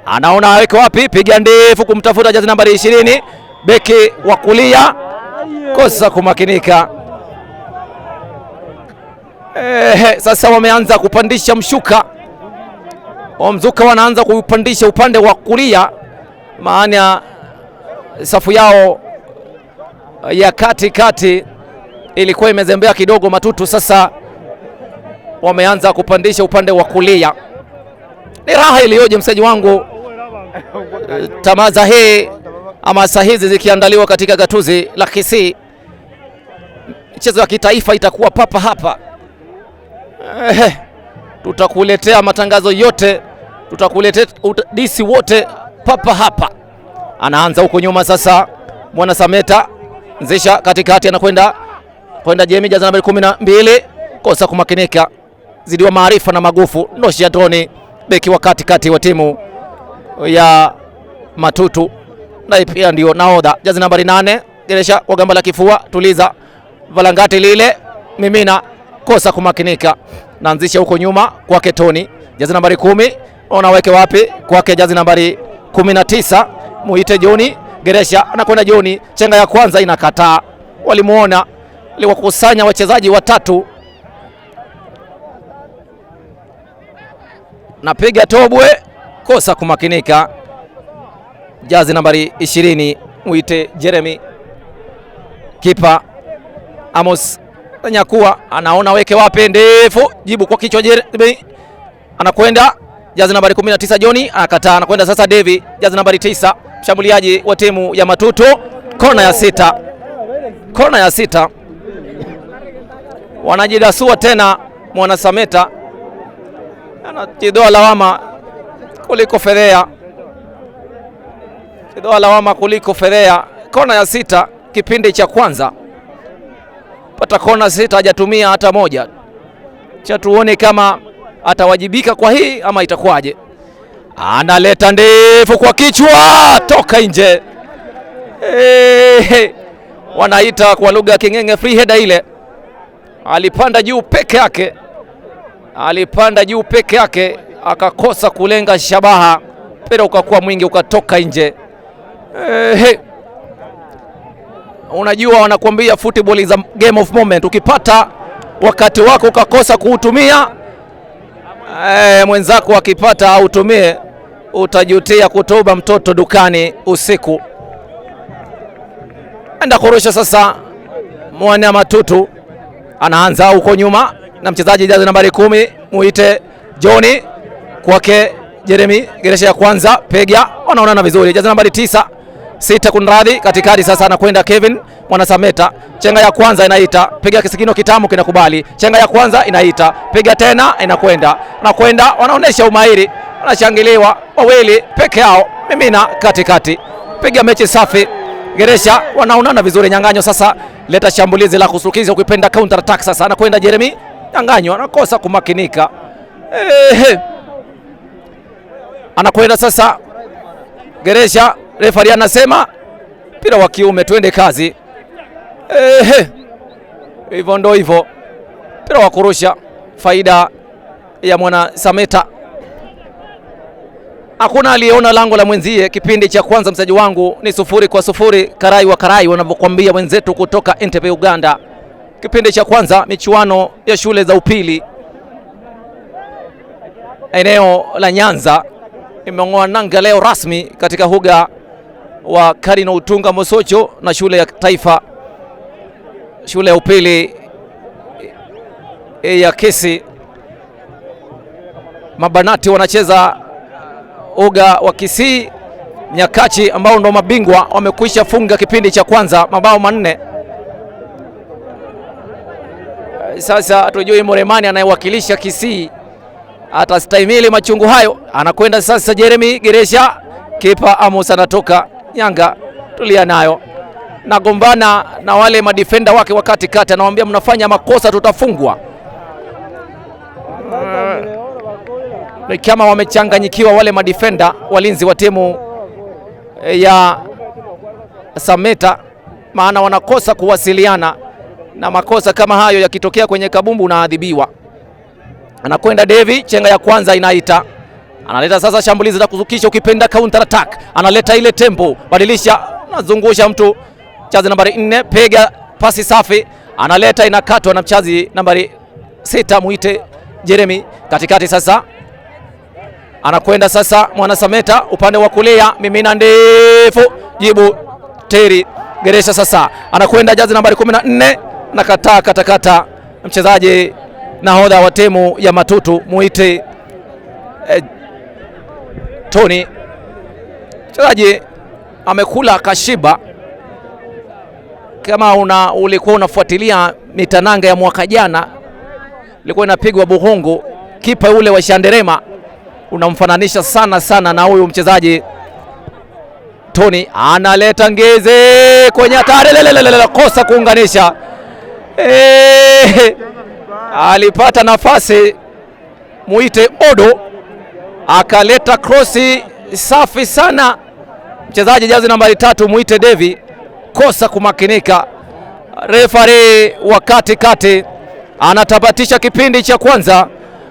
anaona aweke wapi, piga ndefu kumtafuta jazi nambari 20 beki wa kulia, kosa kumakinika. Sasa wameanza kupandisha mshuka mzuka, wanaanza kuupandisha upande wa kulia, maana safu yao ya kati kati ilikuwa imezembea kidogo Matutu. Sasa wameanza kupandisha upande wa kulia. Ni raha iliyoje msaji wangu, tamaza hii ama saa hizi zikiandaliwa katika gatuzi la Kisii, michezo ya kitaifa itakuwa papa hapa. Tutakuletea matangazo yote Tutakuletea udadisi wote papa hapa. Anaanza huko nyuma sasa Mwana Sameta, nzisha katikati, anakwenda kwenda Jemi, jaza nambari 12, kosa kumakinika, zidiwa maarifa na magufu. Noshi Droni, beki wa katikati wa timu ya Matutu, naye pia ndio nahodha, jazi nambari 8, geresha kwa gamba la kifua, tuliza valangati lile, mimina, kosa kumakinika, naanzisha huko nyuma kwake Toni, jazi nambari 10, unaweke wapi kwake jazi nambari 19, muite Joni Geresha, anakwenda Joni, chenga ya kwanza inakataa, walimuona, liwakusanya wachezaji watatu, napiga tobwe, kosa kumakinika, jazi nambari 20 muite Jeremy. Kipa Amos Nyakua anaona weke wapi, ndefu, jibu kwa kichwa Jeremy, anakwenda jazi nambari 19 Joni anakataa, anakwenda sasa Devi, jazi nambari 9, mshambuliaji wa timu ya Matutu. Kona ya sita, kona ya sita, wanajidasua tena. Mwana Sameta anajidoa lawama kuliko fedhea, jidoa lawama kuliko fedhea. Kona ya sita, kipindi cha kwanza, pata kona sita, hajatumia hata moja. Cha tuone kama atawajibika kwa hii ama itakuwaje. Analeta ndefu kwa kichwa, toka nje. Hey, wanaita kwa lugha ya King'eng'e free header ile. Alipanda juu peke yake, alipanda juu peke yake akakosa kulenga shabaha, mpira ukakuwa mwingi ukatoka nje. Hey. Unajua wanakuambia football is a game of moment. Ukipata wakati wako ukakosa kuutumia, mwenzako akipata autumie, utajutia kutoba mtoto dukani usiku. Enda kurusha sasa Mwana Matutu, anaanza huko nyuma na mchezaji jazi nambari 10 muite Johnny, kwake Jeremy Geresha ya kwanza pega, wanaonana vizuri. Jazi nambari 9 6 kunradhi, katikati sasa anakwenda Kevin Mwana Sameta, chenga ya kwanza inaita, piga kisigino kitamu kinakubali, chenga ya kwanza inaita, piga tena inakwenda, nakwenda, wanaonesha umahiri, wanashangiliwa wawili peke yao, mimina katikati, piga mechi safi. Geresha wanaonana vizuri. Nyanganyo sasa leta shambulizi la kusukiza, ukipenda counter attack sasa anakwenda Jeremy Nyanganyo, anakosa kumakinika. Anakwenda sasa Geresha, refari anasema mpira wa kiume, twende kazi. Hivyo ndo hivyo, mpira wa kurusha, faida ya Mwana Sameta. Hakuna aliyeona lango la mwenzie kipindi cha kwanza, msaji wangu ni 0-0, karai wa karai wanavyokuambia wenzetu kutoka Entebbe Uganda. Kipindi cha kwanza michuano ya shule za upili eneo la Nyanza imeng'oa nanga leo rasmi katika huga wa Karino Utunga Mosocho na shule ya taifa, shule ya upili ya Kisii. Mabanati wanacheza uga wa Kisii. Nyakachi ambao ndo mabingwa wamekwisha funga kipindi cha kwanza mabao 4. Sasa tujui Muremani anayewakilisha Kisii atastahimili machungu hayo. Anakwenda sasa Jeremy Geresha, kipa Amos anatoka. Nyanga tulia nayo, nagombana na wale madefender wake wakati kati, anawaambia mnafanya makosa tutafungwa. Ni kama wamechanganyikiwa wale madefender walinzi wa timu ya Sameta, maana wanakosa kuwasiliana, na makosa kama hayo yakitokea kwenye kabumbu unaadhibiwa. Anakwenda Devi, chenga ya kwanza inaita, analeta sasa shambulizi la kuzukisha, ukipenda counter attack, analeta ile tempo, badilisha, anazungusha mtu, mchazi nambari 4, piga pasi safi, analeta inakatwa na mchazi nambari 6 muite Jeremy. Katikati sasa anakwenda sasa Mwana Sameta upande wa kulia, mimina ndefu, jibu Teri Geresha. Sasa anakwenda jazi nambari 14, nakataa katakata mchezaji nahodha wa timu ya Matutu muite Tony. Mchezaji amekula kashiba. Kama ulikuwa unafuatilia mitananga ya mwaka jana, ilikuwa inapigwa Buhungu, kipa ule wa Shanderema Unamfananisha sana sana na huyu mchezaji Tony. Analeta ngeze kwenye hatari, kosa kuunganisha. Alipata nafasi muite Odo, akaleta krosi safi sana. Mchezaji jazi nambari 3 muite Devi, kosa kumakinika. Refari wa kati anatamatisha kipindi cha kwanza,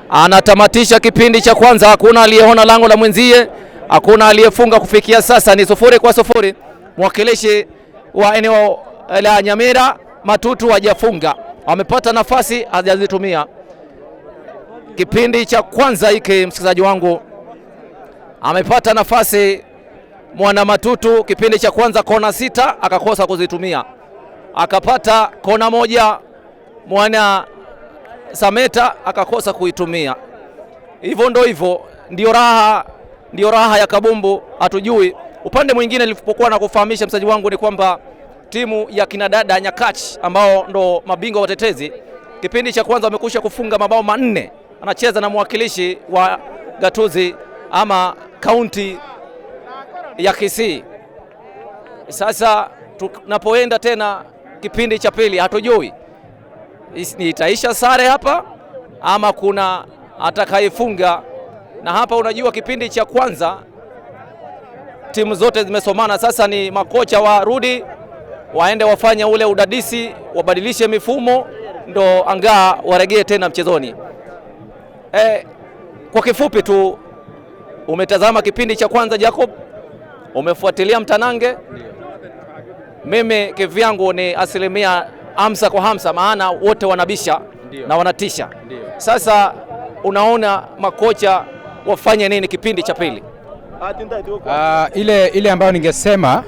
anatamatisha kipindi cha kwanza. Hakuna aliyeona lango la mwenzie, hakuna aliyefunga kufikia sasa, ni 0-0. Mwakilishi wa eneo la Nyamira Matutu hajafunga, amepata nafasi hajazitumia. Kipindi cha kwanza hiki, msikilizaji wangu, amepata nafasi mwana Matutu kipindi cha kwanza, kona 6 akakosa kuzitumia, akapata kona 1 mwana Sameta akakosa kuitumia. Hivyo ndo hivyo, ndio raha, ndio raha ya kabumbu, hatujui. Upande mwingine nilipokuwa na kufahamisha msaji wangu ni kwamba timu ya kinadada Nyakach ambao ndo mabingwa watetezi, kipindi cha kwanza wamekwisha kufunga mabao 4. Anacheza na mwakilishi wa gatuzi ama kaunti ya Kisii. Sasa tunapoenda tena kipindi cha pili hatujui itaisha sare hapa ama kuna atakayefunga. Na hapa unajua kipindi cha kwanza timu zote zimesomana. Sasa ni makocha warudi waende wafanye ule udadisi, wabadilishe mifumo, ndo angaa waregee tena mchezoni. Kwa kifupi tu, umetazama kipindi cha kwanza Jacob, umefuatilia mtanange. Mimi kivyangu ni 50%, maana wote wanabisha na wanatisha. Ndiyo. Sasa unaona makocha wafanye nini kipindi cha pili? Ile ambayo ningesema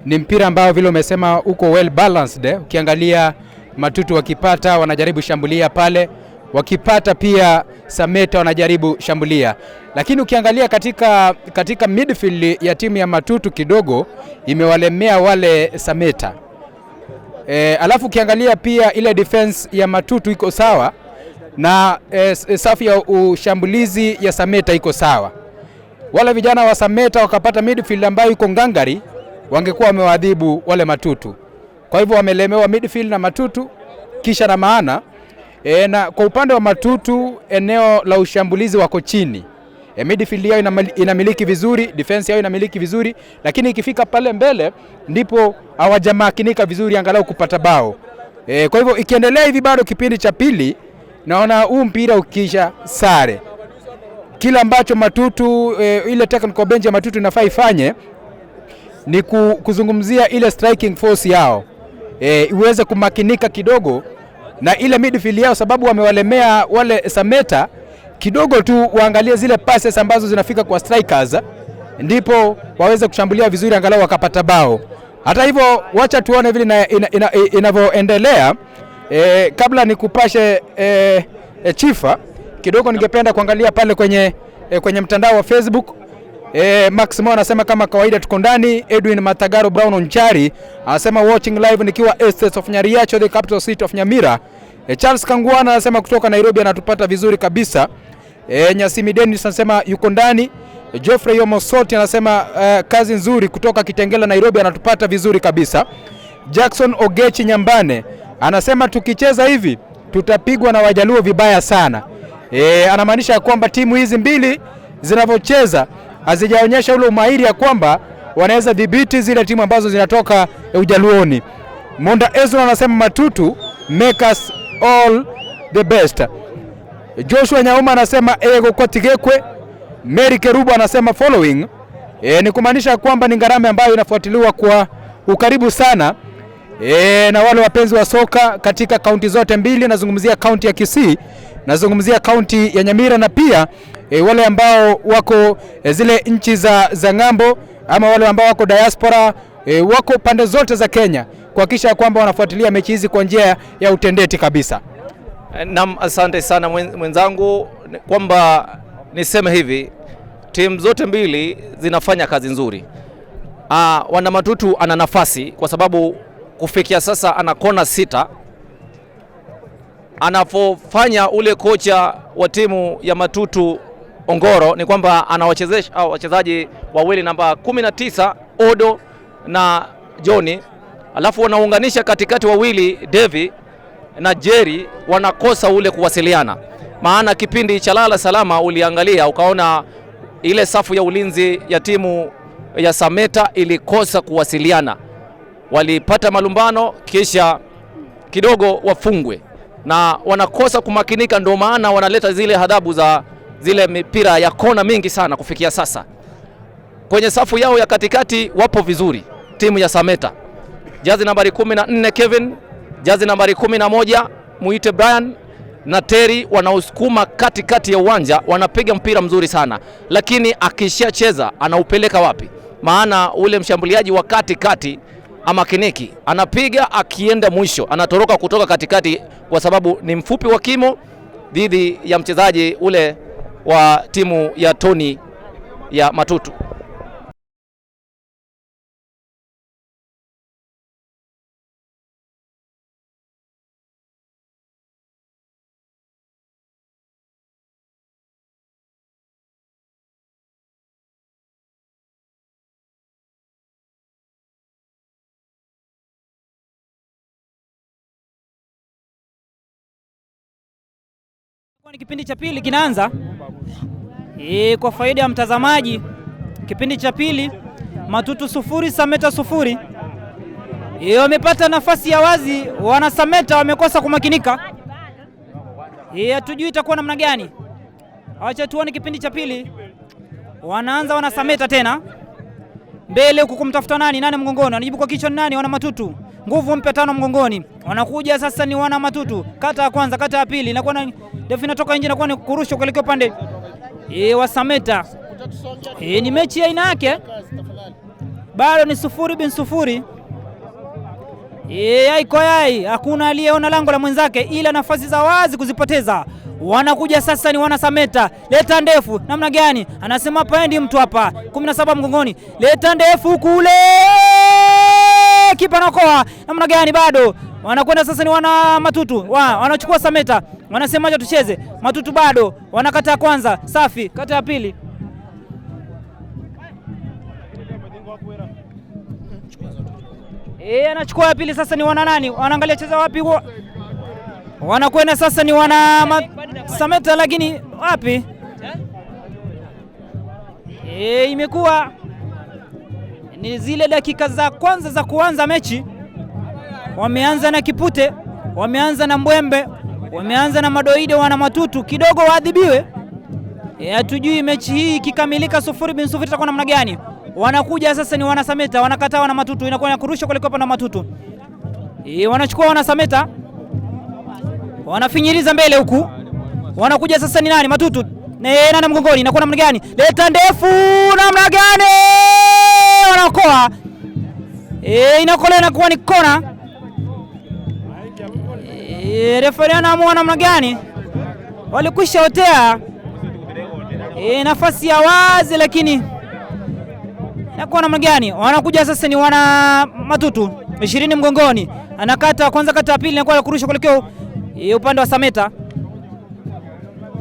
ni mpira ambao vile umesema uko well balanced. Ukiangalia Matutu wakipata wanajaribu shambulia pale, wakipata pia Sameta wanajaribu shambulia. Lakini ukiangalia katika midfield ya timu ya Matutu kidogo imewalemea wale Sameta. Alafu ukiangalia pia ile defense ya Matutu iko sawa na safu ya ushambulizi ya Sameta iko sawa. Wale vijana wa Sameta wakapata midfield ambayo iko ngangari, wangekuwa wamewadhibu wale Matutu. Kwa hivyo wamelemewa midfield na Matutu kisha na maana. Na kwa upande wa Matutu eneo la ushambulizi wako chini. Midfield yao inamiliki vizuri, defense yao inamiliki vizuri, lakini ikifika pale mbele ndipo hawajamakinika vizuri angalau kupata bao. Kwa hivyo ikiendelea hivi bado kipindi cha pili naona huu mpira ukisha sare. Kila ambacho Matutu ile technical bench ya Matutu inafaa ifanye ni kuzungumzia ile striking force yao. Iweze kumakinika kidogo na ile midfield yao, sababu wamewalemea wale Sameta kidogo tu, waangalie zile passes ambazo zinafika kwa strikers ndipo waweze kushambulia vizuri angalau wakapata bao. Hata hivyo wacha tuone vile inavyoendelea. Kabla nikupashe chifa kidogo, ningependa kuangalia pale kwenye mtandao wa Facebook. Maximo anasema kama kawaida tuko ndani. Edwin Matagaro Brown Onchari anasema watching live nikiwa Estates of Nyariacho, the capital city of Nyamira. Charles Kangwana anasema kutoka Nairobi anatupata vizuri kabisa. Nyasimi Dennis anasema yuko ndani. Geoffrey Omosoti anasema kazi nzuri kutoka Kitengela Nairobi, anatupata vizuri kabisa. Jackson Ogechi Nyambane anasema tukicheza hivi tutapigwa na Wajaluo vibaya sana. Anamaanisha kwamba timu hizi mbili zinavyocheza hazijaonyesha ule umahiri ya kwamba wanaweza dhibiti zile timu ambazo zinatoka Ujaluoni. Monda Ezra anasema Matutu make us all the best. Joshua Nyauma anasema ego kwa Tigekwe. Mary Kerubo anasema following. Ni kumaanisha kwamba ni gharama ambayo inafuatiliwa kwa ukaribu sana. Na wale wapenzi wa soka katika kaunti zote mbili, nazungumzia kaunti ya Kisii, nazungumzia kaunti ya Nyamira, na pia wale ambao wako zile nchi za ng'ambo ama wale ambao wako diaspora, wako pande zote za Kenya, kuhakikisha kwamba wanafuatilia mechi hizi kwa njia ya utendeti kabisa. Naam, asante sana mwenzangu, kwamba niseme hivi, timu zote mbili zinafanya kazi nzuri. Wana Matutu ana nafasi kwa sababu kufikia sasa ana kona 6. Anapofanya ule kocha wa timu ya Matutu Ongoro ni kwamba anawachezesha wachezaji wawili namba 19 Odo na Johnny, alafu wanaunganisha katikati wawili Devi na Jerry, wanakosa ule kuwasiliana. Maana kipindi cha lala salama uliangalia ukaona ile safu ya ulinzi ya timu ya Sameta ilikosa kuwasiliana, walipata malumbano kisha kidogo wafungwe na wanakosa kumakinika, ndio maana wanaleta zile adhabu za zile mipira ya kona mingi sana kufikia sasa. Kwenye safu yao ya katikati wapo vizuri timu ya Sameta, jazi nambari 14 Kevin, jazi nambari 11 muite Brian na Terry wanaosukuma katikati ya uwanja, wanapiga mpira mzuri sana, lakini akishacheza anaupeleka wapi? Maana ule mshambuliaji wa katikati amakiniki, anapiga akienda mwisho, anatoroka kutoka katikati kwa sababu ni mfupi wa kimo dhidi ya mchezaji ule wa timu ya Tony ya Matutu. Ni kipindi cha pili kinaanza. Kwa faida ya mtazamaji, kipindi cha pili Matutu 0 Sameta 0. Wamepata nafasi ya wazi wana Sameta, wamekosa kumakinika. Hatujui itakuwa namna gani. Acha tuone kipindi cha pili. Wanaanza wana Sameta tena. Mbele huku kumtafuta nani? Nani mgongoni? Anajibu kwa kichwa nani? Wana Matutu. Nguvu mpya 5 mgongoni. Wanakuja sasa ni wana Matutu. Kata ya kwanza, kata ya pili. Inakuwa na ndefu inatoka nje, inakuwa ni kurusha kuelekea upande wa Sameta. Ni mechi ya aina yake. Bado ni 0-0. Yai kwa yai, hakuna aliyeona lango la mwenzake ila nafasi za wazi kuzipoteza. Wanakuja sasa ni wana Sameta. Leta ndefu namna gani? Anasema paendi mtu hapa. 17 mgongoni. Leta ndefu kule. Kipa nakoa namna gani? Bado wanakwenda sasa ni wana Matutu. Wanachukua Sameta. Wanasema acha tucheze. Matutu bado wanakata kwanza, safi, kata ya pili. Anachukua ya pili sasa ni wana nani? Wanaangalia cheza wapi huo? Wanakwenda sasa ni wana Sameta, lakini wapi? Imekuwa ni zile dakika za kwanza za kuanza mechi. Wameanza na kipute, wameanza na mbwembe, wameanza na madoido wana Matutu, kidogo waadhibiwe. Hatujui mechi hii ikikamilika 0-0 itakuwa namna gani. Wanakuja sasa ni wana Sameta, wanakataa wana Matutu, inakuwa ni kurusha kuelekea upande wa Matutu. Wanachukua wana Sameta. Wanafinyiriza mbele huku. Wanakuja sasa ni nani? Matutu. Nani mgongoni? Inakuwa namna gani? Leta ndefu namna gani? Wanaokoa. Inakolea inakuwa ni kona. Refari anaamua namna gani? Walikwisha otea. Nafasi ya wazi lakini inakuwa namna gani? Wanakuja sasa ni wana Matutu 20 mgongoni. Anakata kwanza, kata ya pili inakuwa kurusha kuelekea upande wa Sameta.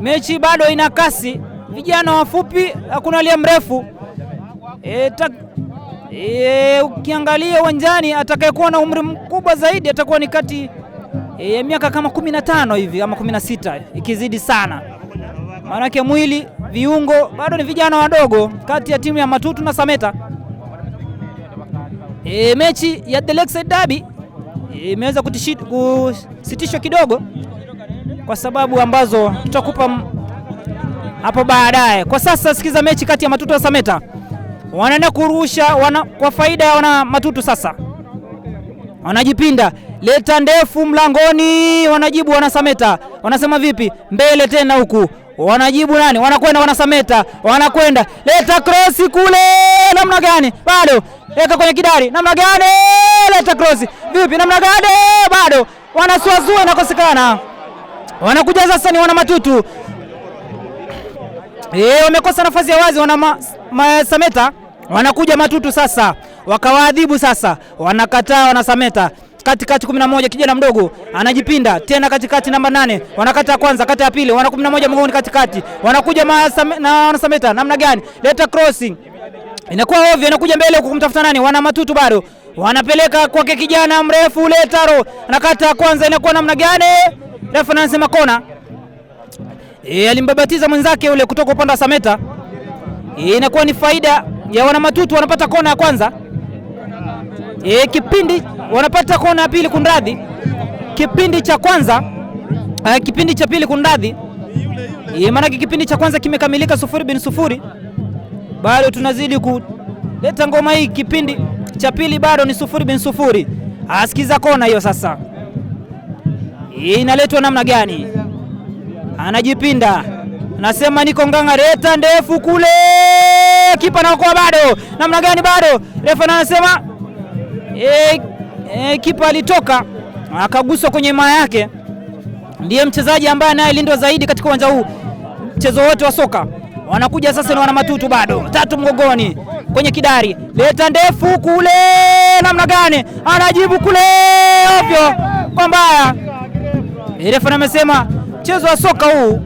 Mechi bado ina kasi, vijana wafupi, hakuna aliye mrefu. Ukiangalia uwanjani atakayekuwa na umri mkubwa zaidi atakuwa ni kati ya miaka kama 15 hivi ama 16 ikizidi sana. Maanake mwili, viungo bado ni vijana wadogo kati ya timu ya Matutu na Sameta. Mechi ya The Lakeside Derby imeweza kusitishwa kidogo kwa sababu ambazo tutakupa hapo baadaye. Kwa sasa sikiza mechi kati ya Matutu na Sameta. Wanaenda kurusha kwa faida ya wana Matutu sasa. Wanajipinda, leta ndefu mlangoni, wanajibu wana Sameta. Wanasema vipi? Mbele tena huku. Wanajibu nani? Wanakwenda wana Sameta, wanakwenda. Leta cross kule, namna gani? Bado. Weka kwenye kidari, namna gani? Leta cross. Vipi? Namna gani? Bado. Wanasuazua, inakosekana. Wanakuja sasa ni wana Matutu. Wamekosa nafasi ya wazi wana Sameta. Wanakuja Matutu sasa. Wakawaadhibu sasa. Wanakataa wana Sameta. Katikati 11 kijana mdogo anajipinda tena katikati namba 8, wanakata ya kwanza, kata ya pili, wana 11 mgongoni katikati, wanakuja na wanasameta namna gani? Leta crossing inakuwa ovyo, inakuja mbele huku kumtafuta nani? Wana Matutu bado wanapeleka kwake kijana mrefu Letaro, anakata ya kwanza, inakuwa namna gani? Refa anasema kona. Alimbabatiza mwenzake ule kutoka upande wa Sameta. Inakuwa ni faida ya wana Matutu, wanapata kona ya kwanza. Kipindi wanapata kona ya pili kunradhi. Kipindi cha kwanza kipindi cha pili kunradhi. Maanake kipindi cha kwanza kimekamilika 0-0. Bado tunazidi kuleta ngoma hii, kipindi cha pili bado ni 0-0. Asikiza kona hiyo sasa. Inaletwa namna gani? Anajipinda, anasema niko nganga, leta ndefu kule, kipa naokoa bado, namna gani bado? Refa anasema kipa alitoka akaguswa kwenye maa yake. Ndiye mchezaji ambaye anayelindwa zaidi katika uwanja huu mchezo wote wa soka. Wanakuja sasa ni wana Matutu bado, tatu mgongoni kwenye kidari, leta ndefu kule, namna gani? Anajibu kule ovyo kwa mbaya. Refa amesema mchezo wa soka huu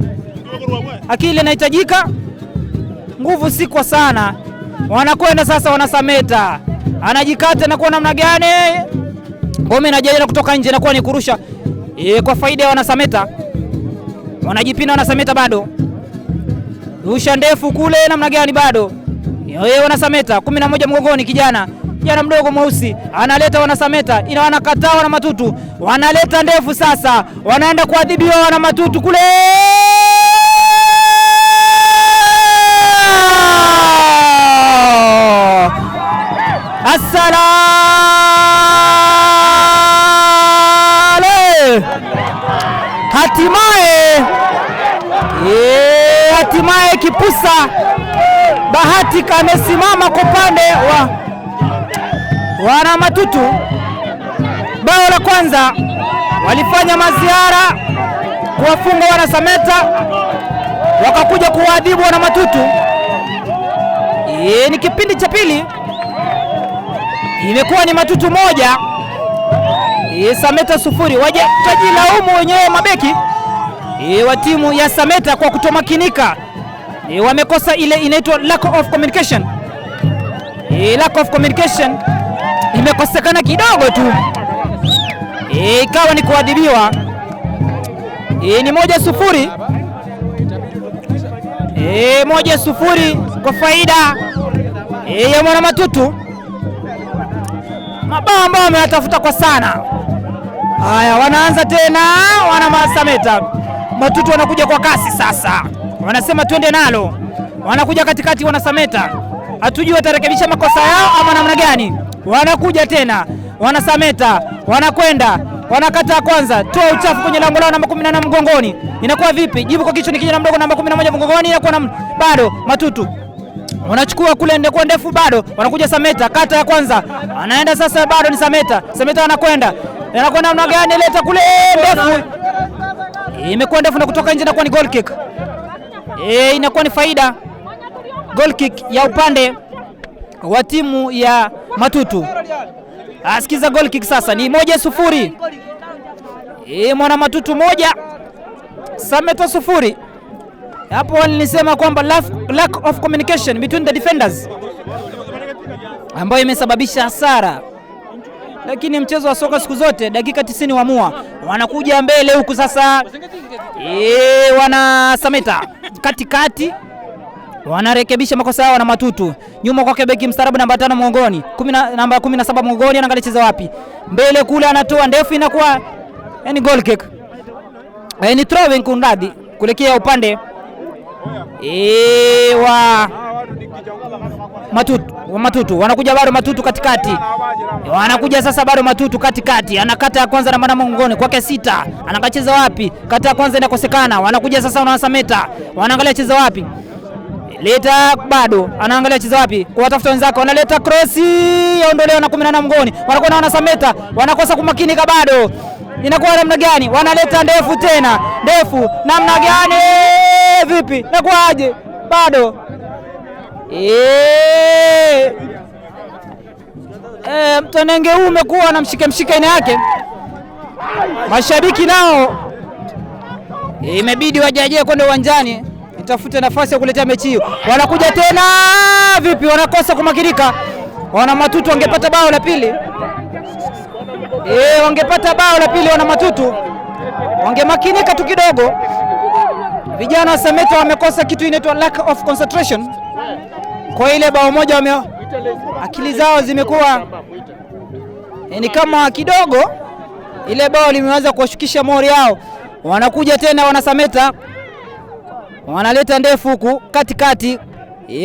akili inahitajika, nguvu si kwa sana. Wanakwenda sasa, wanasameta, anajikata na kuwa namna gani? Ngome inajaja kutoka nje, inakuwa ni kurusha kwa faida ya wanasameta. Wanajipinda wanasameta bado, rusha ndefu kule, namna gani bado wanasameta 11 mgongoni, kijana mdogo mweusi analeta wanasameta, ina wanakataa wana Matutu, wanaleta ndefu sasa, wanaenda kuadhibiwa wana Matutu kule. Asalale! Hatimaye hatimaye kipusa Bahati kamesimama kwa upande wa wana Matutu. Bao la kwanza walifanya maziara kuwafunga wana Sameta, wakakuja kuwaadhibu wana Matutu. Ni kipindi cha pili, imekuwa ni Matutu 1 Sameta 0. Waje tajilaumu wenyewe mabeki wa timu ya Sameta kwa kutomakinika. Wamekosa ile inaitwa lack of communication. Lack of communication imekosekana kidogo tu, ikawa ni kuadhibiwa. Ni 1-0. 1-0 kwa faida ya mwana Matutu. Mabao ambao wameyatafuta kwa sana. Haya, wanaanza tena wana Sameta. Matutu wanakuja kwa kasi sasa, wanasema twende nalo. Wanakuja katikati wana Sameta, hatujui watarekebisha makosa yao ama namna gani. Wanakuja tena wana Sameta, wanakwenda wanakata kwanza, toa uchafu kwenye lango lao namba 18 mgongoni. Inakuwa vipi? Jibu kwa kichwa ni kijana mdogo namba 11 mgongoni, inakuwa bado Matutu wanachukua kule, ndekuwa ndefu bado, wanakuja Sameta, kata ya kwanza, anaenda sasa, bado ni Sameta. Sameta anakwenda, anakwenda namna gani? Leta kule ndefu, imekuwa ndefu na kutoka nje, inakuwa ni goal kick. Inakuwa ni faida goal kick ya upande wa timu ya Matutu. Asikiza goal kick sasa, ni 1-0. Mwana Matutu 1 Sameta 0. Hapo walinisema kwamba lack of communication between the defenders ambayo imesababisha hasara. Lakini mchezo wa soka siku zote dakika 90 huamua. Wanakuja mbele huku sasa. Wana Sameta katikati, wanarekebisha makosa yao na Matutu. Nyuma kwake beki mstaarabu namba 5 mgongoni, namba 17 mgongoni, anaangalia cheza wapi. Mbele kule anatoa ndefu, inakuwa yani goal kick. Ni throwing kunradhi, kuelekea upande wa Matutu, wa Matutu. Wanakuja bado Matutu katikati. Wanakuja sasa bado Matutu katikati. Anakata ya kwanza na maana mgongoni kwake 6. Anakacheza wapi? Kata ya kwanza inakosekana. Wanakuja sasa wanasameta. Wanaangalia cheza wapi? Leta bado, anaangalia cheza wapi? Kuwatafuta wenzake, wanaleta cross, yaondolewa na 18 mgongoni. Wanakuwa na Sameta, wanakosa kumakinika bado. Inakuwa namna gani? Wanaleta ndefu tena, ndefu namna gani? Vipi? Nakuaje? Bado. Mtanenge huu umekuwa na mshike mshike aina yake. Mashabiki nao imebidi wajaje kwenda uwanjani itafute nafasi ya kuletea mechi hiyo. Wanakuja tena vipi? Wanakosa kumakinika. Wana Matutu wangepata bao la pili. Wangepata bao la pili wana Matutu. Wangemakinika tu kidogo. Vijana wa Sameta wamekosa kitu inaitwa lack of concentration. Kwa ile bao moja akili zao zimekuwa ni kama kidogo ile bao limeweza kuwashukisha mori yao. Wanakuja tena wana Sameta. Wanaleta ndefu huku katikati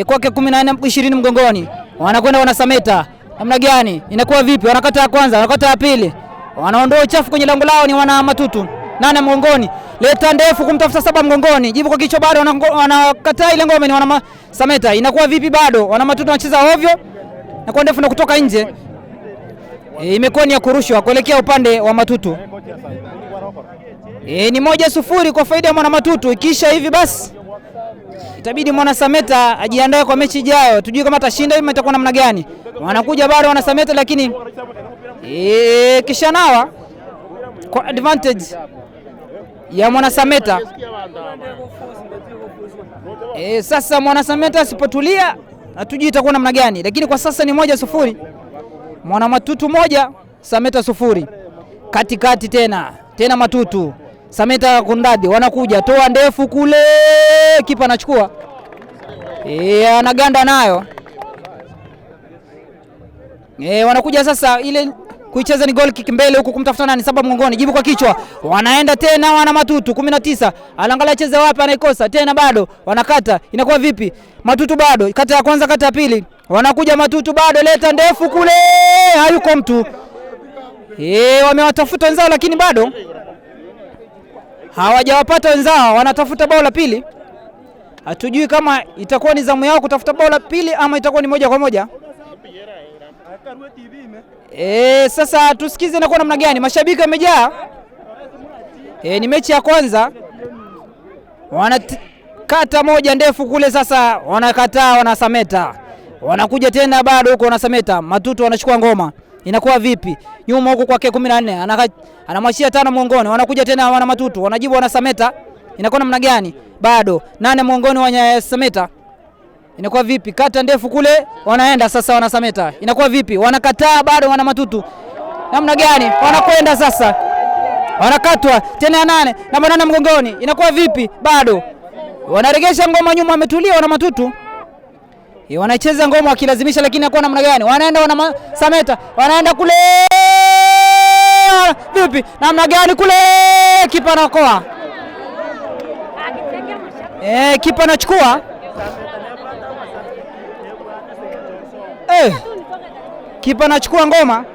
kwake 14 20 mgongoni. Wanakwenda wana Sameta. Namna gani? Inakuwa vipi? Wanakata ya kwanza, wanakata ya pili. Wanaondoa uchafu kwenye lango lao ni wana Matutu. 8 mgongoni. Leta ndefu kumtafuta 7 mgongoni. Jibu kwa kichwa bado wanakataa ile ngome ni wana Sameta. Inakuwa vipi bado? Wana Matutu wanacheza ovyo. Na kwa ndefu na kutoka nje. Imekuwa ni ya kurushwa kuelekea upande wa Matutu. Ni 1-0 kwa faida ya mwana Matutu. Kisha hivi basi itabidi mwana Sameta ajiandae kwa mechi ijayo. Tujue kama atashinda hivi itakuwa namna gani. Wanakuja bado wana Sameta lakini kisha nawa kwa advantage ya mwana Sameta. Sasa mwana Sameta asipotulia hatujui itakuwa namna gani, lakini kwa sasa ni 1-0. Mwana Matutu 1, Sameta 0. Katikati tena Matutu. Sameta kundadi wanakuja, toa ndefu kule, kipa anachukua. Anaganda nayo. Wanakuja sasa ile kuicheza ni goal kick mbele huku kumtafuta nani, 7 mgongoni, jibu kwa kichwa. Wanaenda tena wana Matutu 19. Anaangalia cheza wapi, anaikosa tena bado. Wanakata, inakuwa vipi? Matutu bado, kata ya kwanza, kata ya pili. Wanakuja Matutu bado, leta ndefu kule, hayuko mtu. Wamewatafuta wenzao lakini bado hawajawapata wenzao, wanatafuta bao la pili. Hatujui kama itakuwa ni zamu yao kutafuta bao la pili ama itakuwa ni moja kwa moja. Sasa tusikize inakuwa namna gani. Mashabiki wamejaa. Ni mechi ya kwanza. Wanakata moja ndefu kule sasa, wanakataa wana Sameta. Wanakuja tena bado huko wana Sameta. Matutu wanachukua ngoma. Inakuwa vipi? Nyuma huko kwake 14, anamwachia 5 mgongoni. Wanakuja tena wana Matutu, wanajibu wana Sameta. Inakuwa namna gani? Bado 8 mgongoni wana Sameta. Inakuwa vipi? Kata ndefu kule, wanaenda sasa wana Sameta. Inakuwa vipi? Wanakataa bado wana Matutu. Namna gani? Wanakwenda sasa. Wanakatwa tena 8, namba 8 mgongoni. Inakuwa vipi? Bado. Wanaregesha ngoma nyuma, wametulia wana Matutu. Wanacheza ngoma wakilazimisha, lakini inakuwa namna gani? Wanaenda wana Sameta, wanaenda kule. Vipi? Namna gani kule? Kipa anaokoa. Kipa anachukua. Kipa anachukua ngoma.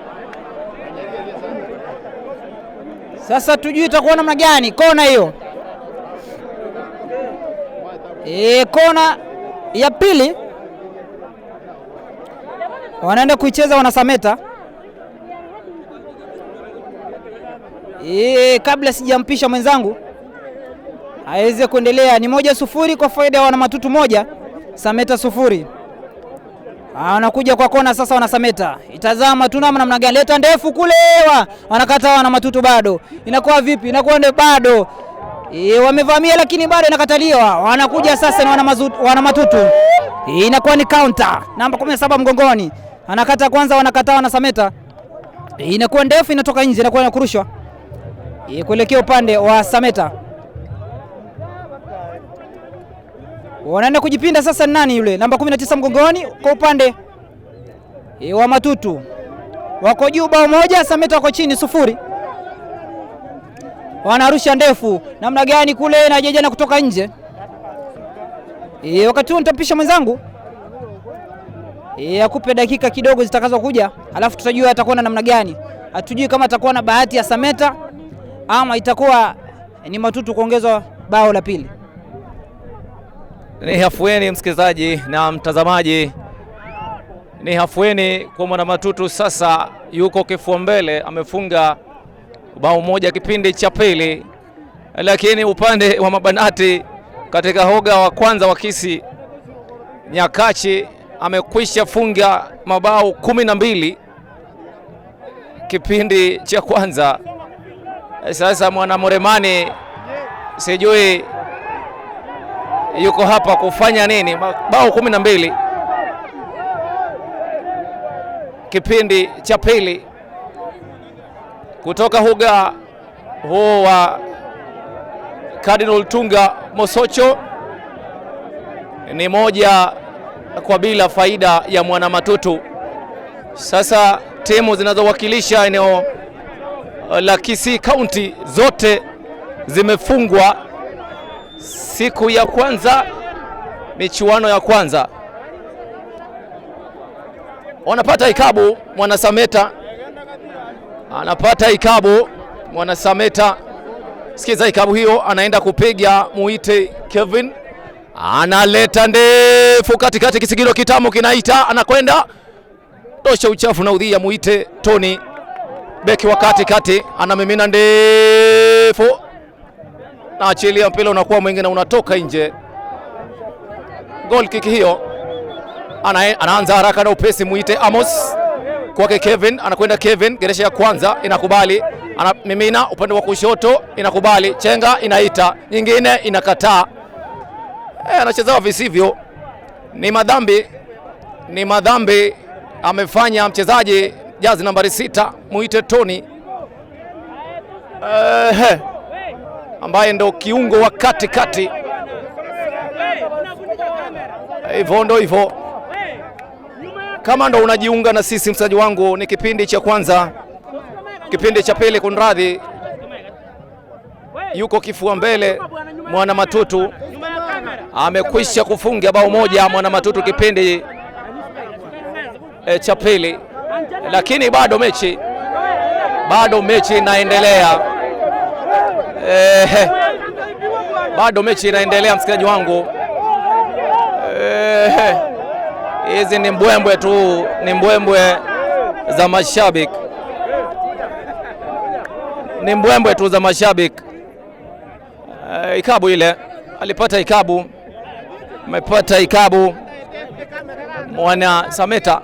Sasa tujui itakuwa namna gani kona hiyo. Kona ya pili wanaenda kuicheza wana Sameta. Kabla sijampisha mwenzangu aweze kuendelea, ni 1-0 kwa faida ya wana Matutu 1, Sameta 0. Wanakuja kwa kona sasa wana Sameta. Itazama tu namna gani. Leta ndefu kule, wanakata wana Matutu bado. Inakuwa vipi? Inakuwa ndio bado. Wamevamia lakini bado inakataliwa. Wanakuja sasa ni wana Matutu. Inakuwa ni counter. Namba 17 mgongoni. Anakata kwanza, wanakataa wana Sameta. Inakuwa ndefu, inatoka nje, inakuwa inakurushwa kuelekea upande wa Sameta. Wanaenda kujipinda sasa, nani yule? Namba 19 mgongoni kwa upande wa Matutu. Wako juu bao 1, Sameta wako chini 0. Wanarusha ndefu. Namna gani kule na jejana kutoka nje. Wakati huo nitampisha mwenzangu akupe dakika kidogo zitakazokuja, alafu tutajua atakuwa na namna gani. Hatujui kama atakuwa na bahati ya Sameta ama itakuwa ni Matutu kuongezwa bao la pili. Ni hafueni msikilizaji na mtazamaji, ni hafueni kwa mwana Matutu. Sasa yuko kifua mbele, amefunga bao moja kipindi cha pili, lakini upande wa Mabanati katika hoga wa kwanza wa Kisii, Nyakachi amekwisha funga mabao 12. Kipindi cha kwanza. Sasa mwana Muremani sijui yuko hapa kufanya nini? Bao 12 kipindi cha pili kutoka huga huu wa Cardinal Tunga Mosocho ni 1-0 faida ya Mwanamatutu. Sasa timu zinazowakilisha eneo la Kisii County zote zimefungwa siku ya kwanza, michuano ya kwanza. Wanapata ikabu Mwanasameta, anapata ikabu Mwanasameta. Sikiza ikabu hiyo, anaenda kupiga muite Kevin, analeta ndefu katikati, kisigino kitamu kinaita, anakwenda tosha uchafu na udhia, muite Tony beki wa katikati, anamimina ndefu na achilia mpira unakuwa mwingi na unatoka nje. Goal kick hiyo, anaanza haraka na upesi muite Amos kwake Kevin, anakwenda Kevin, geresha ya kwanza inakubali, anamimina upande wa kushoto inakubali, chenga inaita, nyingine inakataa. Anachezewa visivyo, ni madhambi, ni madhambi amefanya mchezaji jazi nambari 6 muite Tony ambaye ndo kiungo wa katikati. Hivyo ndo hivyo. Kama ndo unajiunga na sisi msaji wangu, ni kipindi cha kwanza, kipindi cha pili kunradhi, yuko kifua mbele Mwana Matutu, amekwisha kufunga bao moja Mwana Matutu kipindi cha pili, lakini bado mechi inaendelea. Bado mechi inaendelea msikilizaji wangu. Hizi ni mbwembwe tu, ni mbwembwe za mashabiki, ni mbwembwe tu za mashabiki. Ikabu ile alipata ikabu, amepata ikabu Mwana Sameta,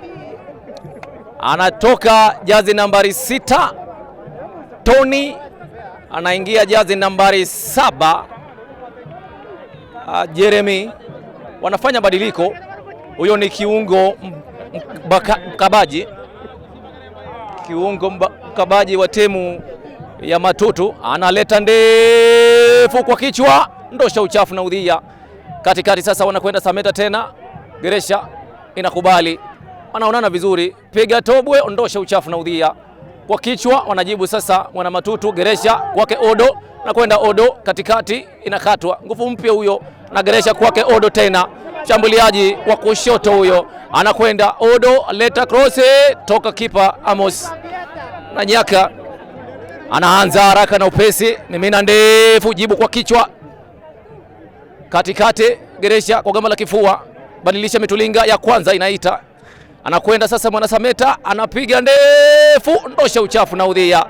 anatoka jazi nambari 6 Tony, anaingia jazi nambari 7 Jeremy. Wanafanya badiliko. Huyo ni kiungo mkabaji, kiungo mkabaji wa timu ya Matutu, analeta ndefu kwa kichwa, ndosha uchafu na udhia katikati. Sasa wanakwenda Sameta tena, geresha inakubali, wanaonana vizuri, piga tobwe, ondosha uchafu na udhia kwa kichwa. Wanajibu sasa Mwana Matutu, geresha kwake Odo, na kwenda Odo katikati, inakatwa nguvu mpya huyo, na geresha kwake Odo tena, mshambuliaji wa kushoto huyo anakwenda Odo, leta cross toka kipa Amos na Nyaka, anaanza haraka na upesi, mimina ndefu, jibu kwa kichwa katikati, geresha kwa gamba la kifua, badilisha mitulinga ya kwanza inaita, anakwenda sasa Mwana Sameta, anapiga ndefu, ndosha uchafu na udhia.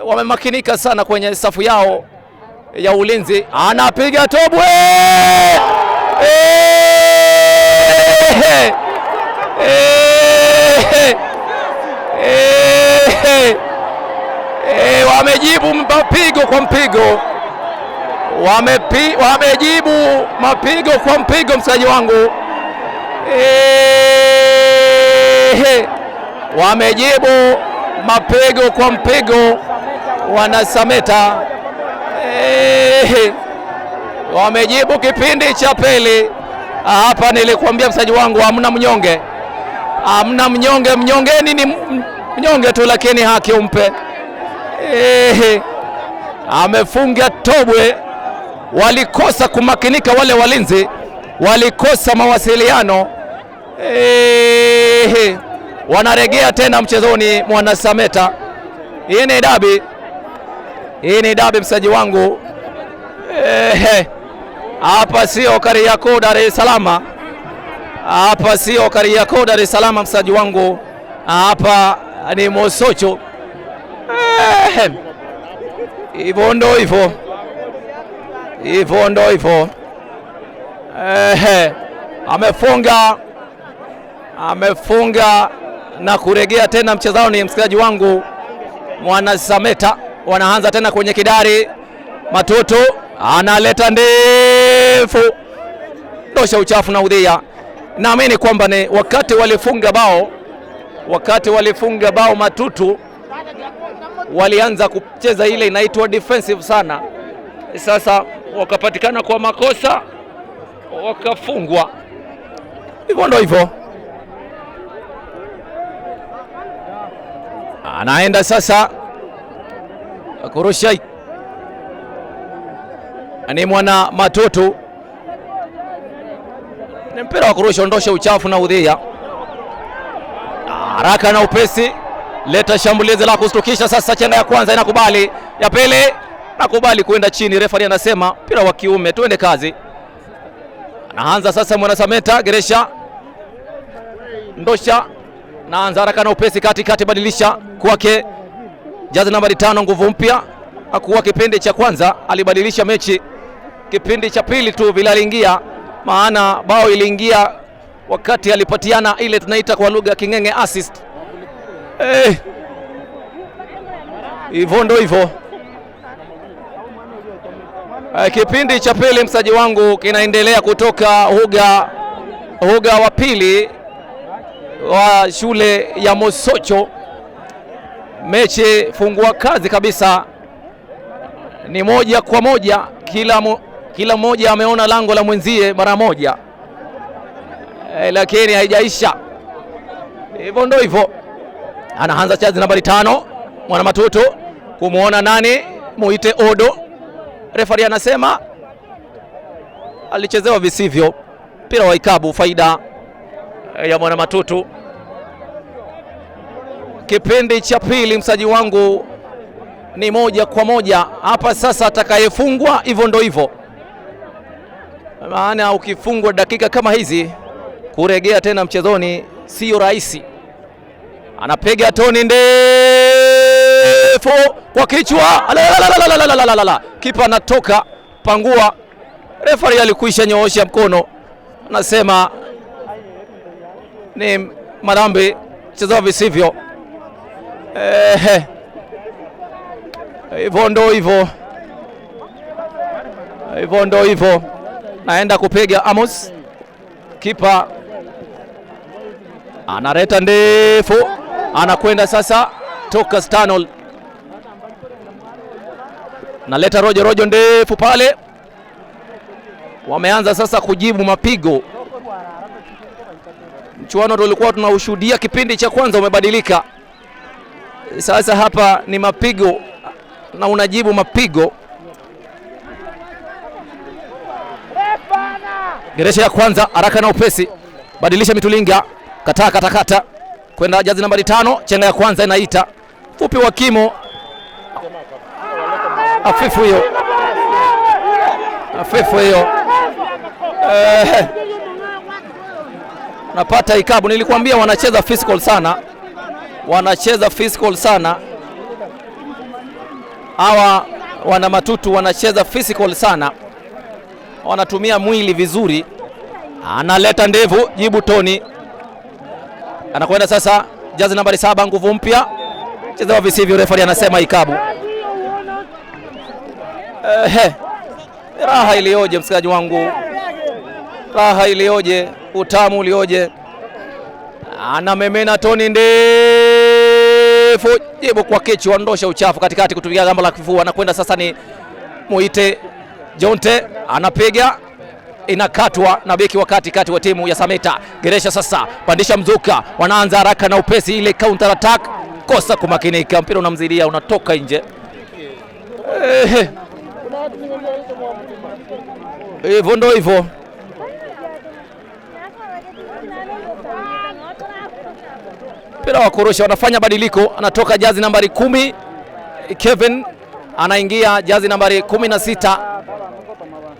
Wamemakinika sana kwenye safu yao ya ulinzi, anapiga tobwe. Wamejibu mapigo kwa mpigo, wamejibu mapigo kwa mpigo msaji wangu. Wamejibu mapigo kwa mpigo Wanasameta. Wamejibu kipindi cha pili. Hapa nilikuambia msaji wangu hamna mnyonge, hamna mnyonge, mnyongeni ni mnyonge tu, lakini haki umpe. Amefunga tobwe. Walikosa kumakinika wale walinzi, walikosa mawasiliano. Wanaregea tena mchezoni Mwana Sameta. Hii ni dabi, hii ni dabi msaji wangu. Hapa sio Kariakoo Dar es Salaam, hapa sio Kariakoo Dar es Salaam msaji wangu, hapa ni Mosocho. Hivyo ndo hivyo, hivyo ndo hivyo. Amefunga, amefunga Na kuregea tena mchezoni, msikilizaji wangu, Mwana Sameta wanaanza tena kwenye kidari. Matoto analeta ndefu, ndosha uchafu na udhia. Naamini kwamba ni wakati walifunga bao, wakati walifunga bao Matutu walianza kucheza ile inaitwa defensive sana. Sasa wakapatikana kwa makosa wakafungwa, hivyo ndo hivyo. Anaenda sasa kurusha ni Mwana Matutu, ni mpira wa kurusha, ondosha uchafu na udhia, haraka na upesi, leta shambulizi la kustukisha. Sasa chenga ya kwanza inakubali, ya pili nakubali kwenda chini. Refari anasema mpira wa kiume, tuende kazi. Anaanza sasa Mwana Sameta, Geresha ndosha, naanza haraka na upesi, kati kati, badilisha kwake jazi nambari 5, nguvu mpya. Hakuwa kipindi cha kwanza alibadilisha mechi, kipindi cha pili tu vile aliingia, maana bao iliingia wakati alipatiana ile tunaita kwa lugha kingenge assist. Hivyo ndo hivyo. Kipindi cha pili msaji wangu kinaendelea kutoka uga wa pili wa shule ya Mosocho. Mechi fungua kazi kabisa, ni 1-1, kila mmoja ameona lango la mwenzie mara moja, lakini haijaisha. Hivyo ndo hivyo. Anaanza chazi nambari 5 Mwana Matutu kumuona nani, muite Odo. Refari anasema alichezewa visivyo, mpira wa ikabu, faida ya Mwana Matutu. Kipindi cha pili msaji wangu ni 1-1 hapa sasa, atakayefungwa hivyo ndo hivyo, maana ukifungwa dakika kama hizi kuregea tena mchezoni sio rahisi. Anapiga toni ndefu kwa kichwa, kipa anatoka pangua. Refari alikwisha nyoosha mkono, anasema ni madhambi, chezewa visivyo. Hivyo ndo hivyo, hivyo ndo hivyo. Naenda kupiga Amos, kipa analeta ndefu, anakwenda sasa toka Stanol, naleta rojo rojo ndefu pale. Wameanza sasa kujibu mapigo. Mchuano tulikuwa tunaushuhudia kipindi cha kwanza umebadilika, sasa hapa ni mapigo na unajibu mapigo. Geresha ya kwanza haraka na upesi, badilisha mitulinga, kataa kata kata kwenda jazi nambari 5. Chenga ya kwanza inaita fupi wa kimo, afifu hiyo, afifu hiyo. Napata ikabu. Nilikwambia wanacheza physical sana, wanacheza physical sana hawa Wana Matutu, wanacheza physical sana, wanatumia mwili vizuri. Analeta ndevu, jibu Tony. Anakwenda sasa jazi nambari 7, nguvu mpya, chezewa visivyo, refari anasema ikabu. Raha ilioje msikaji wangu, raha ilioje, utamu ulioje. Anamemena toni ndefu, jibu kwa kichwa, ondosha uchafu katikati kutumia gamba la kifua. Anakwenda sasa ni muite Jonte, anapiga inakatwa na beki wa kati wa timu ya Sameta. Geresha sasa pandisha mzuka, wanaanza haraka na upesi ile counter attack, kosa kumakinika, mpira unamzidia unatoka nje. Hivyo ndo hivyo. Mpira wa kurusha, wanafanya badiliko, anatoka jazi nambari 10 Kevin, anaingia jazi nambari 16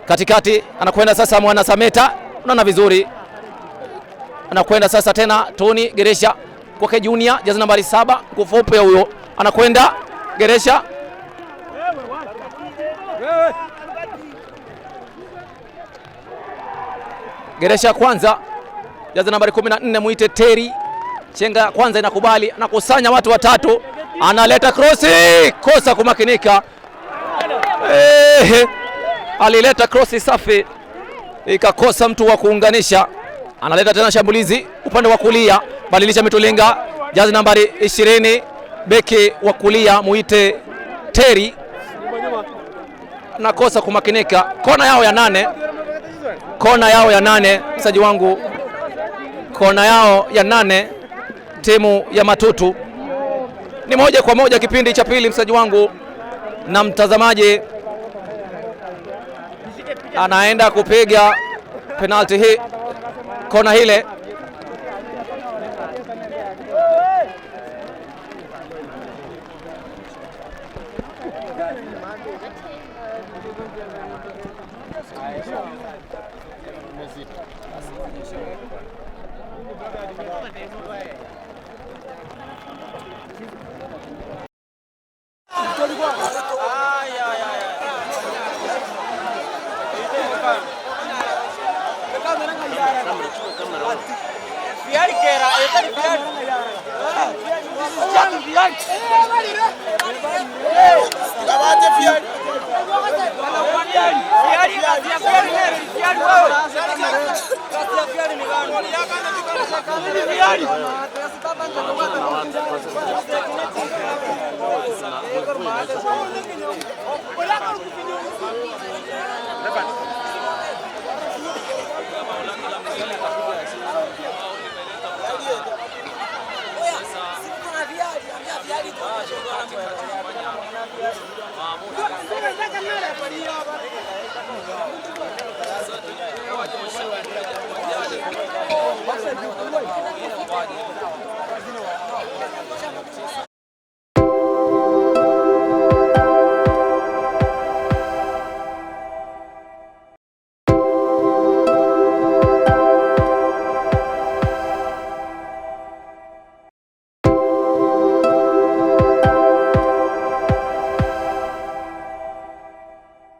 katikati, anakwenda sasa Mwana Sameta, unaona vizuri, anakwenda sasa tena Tony Geresha kwake Junior, jazi nambari 7 kufupe huyo, anakwenda Geresha. Geresha kwanza, jazi nambari 14 muite Terry, Chenga kwanza inakubali, anakusanya watu watatu, analeta krosi, kosa kumakinika. Alileta krosi safi ikakosa mtu wa kuunganisha. Analeta tena shambulizi upande wa kulia, badilisha Mitulinga, jazi nambari 20, beki wa kulia muite Terry, nakosa kumakinika. Kona yao ya 8, kona yao ya 8, msaji wangu, kona yao ya 8, timu ya Matutu. Ni 1-1 kipindi cha pili, msaji wangu na mtazamaji. Anaenda kupiga penalti hii, kona hile.